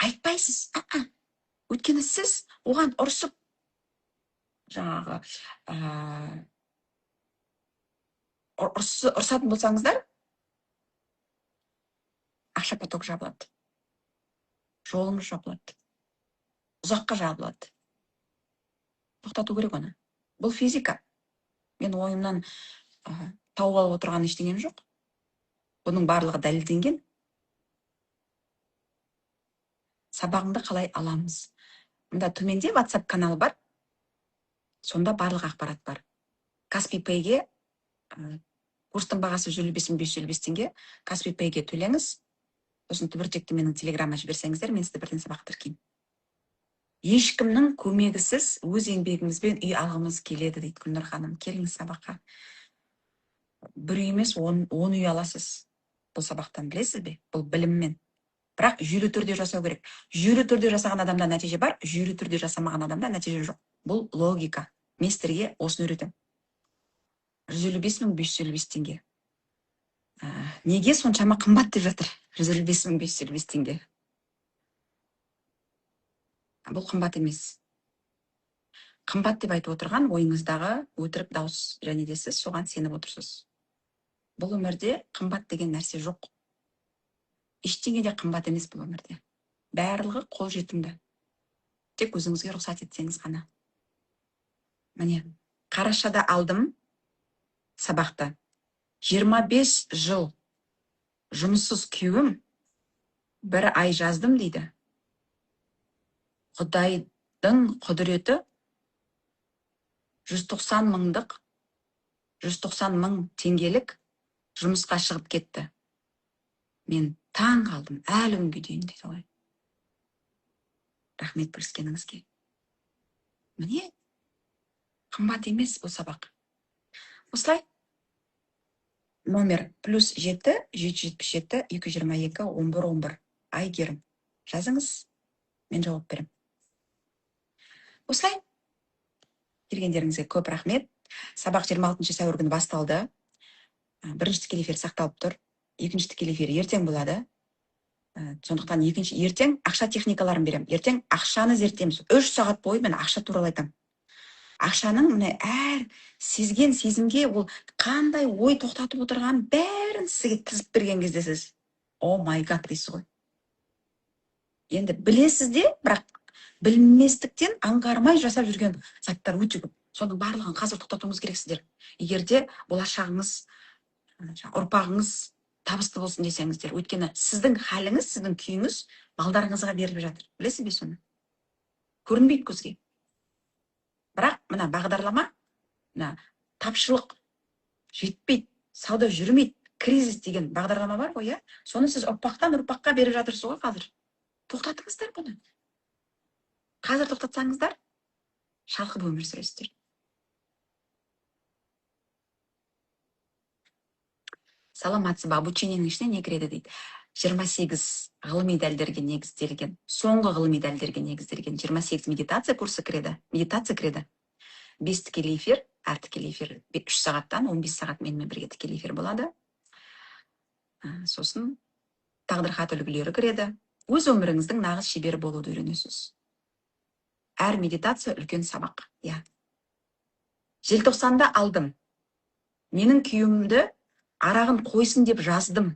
айтпайсыз. Өйткені сіз оған ұрысып, жаңағы, ұрысатын болсаңыздар, ақша поток жабылады. Жолыңыз жабылады. Ұзаққа жабылады. Тоқтату керек оны. Бұл физика. Мен ойымнан тауып алып отырған ештеңем жоқ. Бұның барлығы дәлелденген. Сабағыңды қалай аламыз? Мында төменде WhatsApp каналы бар. Сонда барлық ақпарат бар. Kaspi Pay-ге, курстың бағасы жүз елу бес мың бес жүз елу бес теңге. Kaspi Pay-ге төлеңіз. Сосын түбіртекті менің телеграмма жіберсеңіздер, мен сізді бірден сабаққа тіркеймін. Ешкімнің көмегісіз өз еңбегімізбен үй алғымыз келеді дейді Гүлнұр ханым. Келіңіз сабаққа. Бір үй емес, он үй аласыз. Бұл сабақтан білесіз бе? Бұл біліммен. Бірақ жүйелі түрде жасау керек. Жүйелі түрде жасаған адамда нәтиже бар, жүйелі түрде жасамаған адамда нәтиже жоқ. Бұл логика. Мен сіздерге осыны үйретемін. Жүз елу бес мың бес жүз елу бес теңге. Неге соншама қымбат деп жатыр? Жүз елу бес мың бес жүз елу бес теңге. Бұл қымбат емес. Қымбат деп айтып отырған ойыңыздағы өтірік дауыс, және де сіз соған сеніп отырсыз. Бұл өмірде қымбат деген нәрсе жоқ. Ештеңе де қымбат емес бұл өмірде. Барлығы қолжетімді. Тек өзіңізге рұқсат етсеңіз ғана. Міне, қарашада алдым сабақты. 25 жыл жұмыссыз күйеуім бір ай жаздым дейді. Құдайдың құдіреті жүз тоқсан мыңдық, жүз тоқсан мың теңгелік жұмысқа шығып кетті. Мен Таң қалдым, әлі күнге дейін дейді ғой. Рахмет бөліскеніңізге. Міне, қымбат емес бұл сабақ. Осылай. Номер +7 777 222 11 11. Айгерім. Жазыңыз, мен жауап беремін. Осылай. Келгендеріңізге көп рахмет. Сабақ 26 сәуір күні басталды. Бірінші тікелей эфир сақталып тұр. Екінші тікелей эфир ертең болады. Сондықтан екінші ертең ақша техникаларын беремін. Ертең ақшаны зерттейміз. 3 сағат бойы мен ақша туралы айтамын. Ақшаның міне әр сезген сезімге ол қандай ой тоқтатып отырғанын бәрін сізге тізіп берген кезде сіз о май гад дейсіз ғой. Енді білесіз де, бірақ білместіктен аңғармай жасап жүрген заттар өте көп. Соның барлығын қазір тоқтатуыңыз керек сіздер. Егер де болашағыңыз, ұрпағыңыз табысты болсын десеңіздер, өйткені сіздің халіңіз, сіздің күйіңіз балдарыңызға беріліп жатыр. Білесіз бе соны? Көрінбейді көзге. Бірақ мына бағдарлама, мына тапшылық жетпейді, сауда жүрмейді, кризис деген бағдарлама бар ғой, иә? Соны сіз ұрпақтан ұрпаққа беріп жатырсыз ғой қазір. Тоқтатыңыздар бұны. Қазір тоқтатсаңыздар, шалқып өмір сүресіздер. Саламатсыз ба, обучениенің ішіне не кіреді дейді. 28 ғылыми дәлелдерге негізделген, соңғы ғылыми дәлелдерге негізделген 28 медитация курсы кіреді, медитация кіреді. 5 тікелей эфир, әр тікелей эфир 3 сағаттан 15 сағат менімен бірге тікелей эфир болады. Сосын тағдыр хат үлгілері кіреді. Өз өміріңіздің нағыз шебері болуды үйренесіз. Әр медитация үлкен сабақ. Иә. Желтоқсанда алдым. Менің күйеуімді арағын қойсын деп жаздым.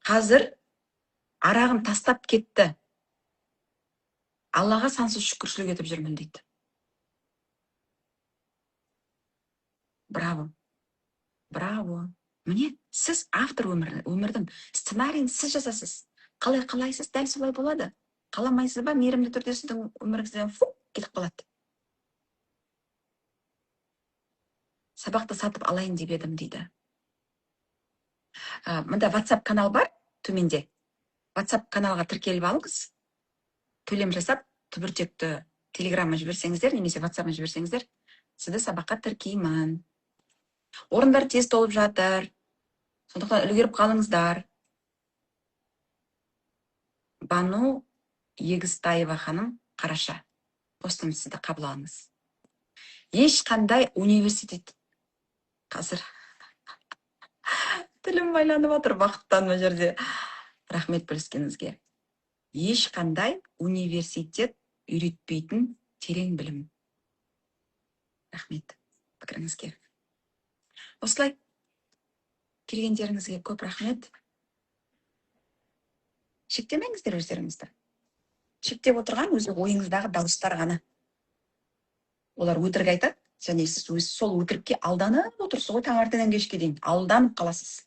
Қазір арағын тастап кетті. Аллаға сансыз шүкіршілік етіп жүрмін дейді. Браво. Браво. Міне, сіз автор өмірдің сценарийін сіз жазасыз. Қалай қалайсыз, дәл солай болады. Қаламайсыз ба, мейірімді түрде сіздің өміріңізден фу кетіп қалады. Сабақты сатып алайын деп едім дейді. Мында WhatsApp канал бар, төменде. WhatsApp каналға тіркеліп алыңыз. Төлем жасап, түбіртекті Телеграмға жіберсеңіздер, немесе WhatsApp'ға жіберсеңіздер, сізді сабаққа тіркеймін. Орындар тез толып жатыр. Сондықтан үлгеріп қалыңыздар. Бану Егістаева ханым, қараша. Постым сізді қабыл алыңыз. Ешқандай университет қазір тілім байланып жатыр бақыттан мына жерде. Рахмет бөліскеніңізге. Ешқандай университет үйретпейтін терең білім. Рахмет пікіріңізге. Осылай келгендеріңізге көп рахмет. Шектемеңіздер өздеріңізді. Шектеп отырған өзі ойыңыздағы дауыстар ғана. Олар өтірік айтады, және сіз өз сол өтірікке алданып отырсыз ғой таңертеңнен кешке дейін. Алданып қаласыз.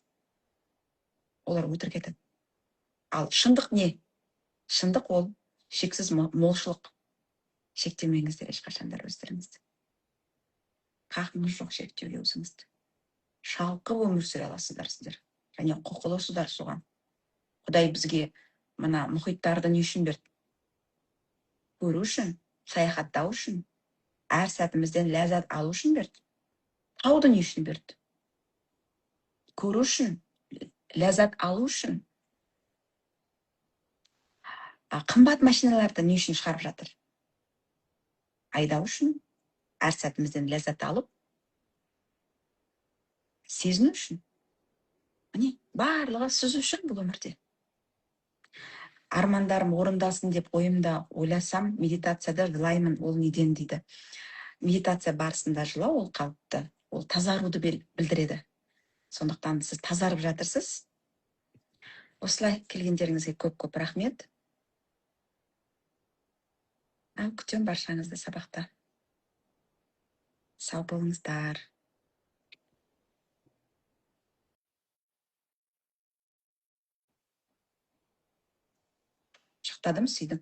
Олар өтірік айтады. Ал шындық не? Шындық ол шексіз молшылық. Шектемеңіздер ешқашандар өздеріңізді. Хақыңыз жоқ шектеуге өзіңізді. Шалқып өмір сүре аласыздар сіздер. Және құқылысыздар соған. Құдай бізге мына мұхиттарды не үшін берді? Көру үшін, саяхаттау үшін, әр сәтімізден ләззат алу үшін берді. Тауды не үшін берді? Көру үшін, ләззат алу үшін. Қымбат машиналарды не үшін шығарып жатыр? Айдау үшін, әр сәтімізден ләззат алып, сезіну үшін. Міне, барлығы сіз үшін бұл өмірде. Армандарым орындалсын деп ойымда ойласам, медитацияда жылаймын, ол неден дейді. Медитация барысында жылау ол қалыпты, ол тазаруды білдіреді. Сондықтан сіз тазарып жатырсыз. Осылай келгендеріңізге көп-көп рахмет. Күтем баршаңызды сабақта. Сау болыңыздар. Құшақтадым, сүйдім.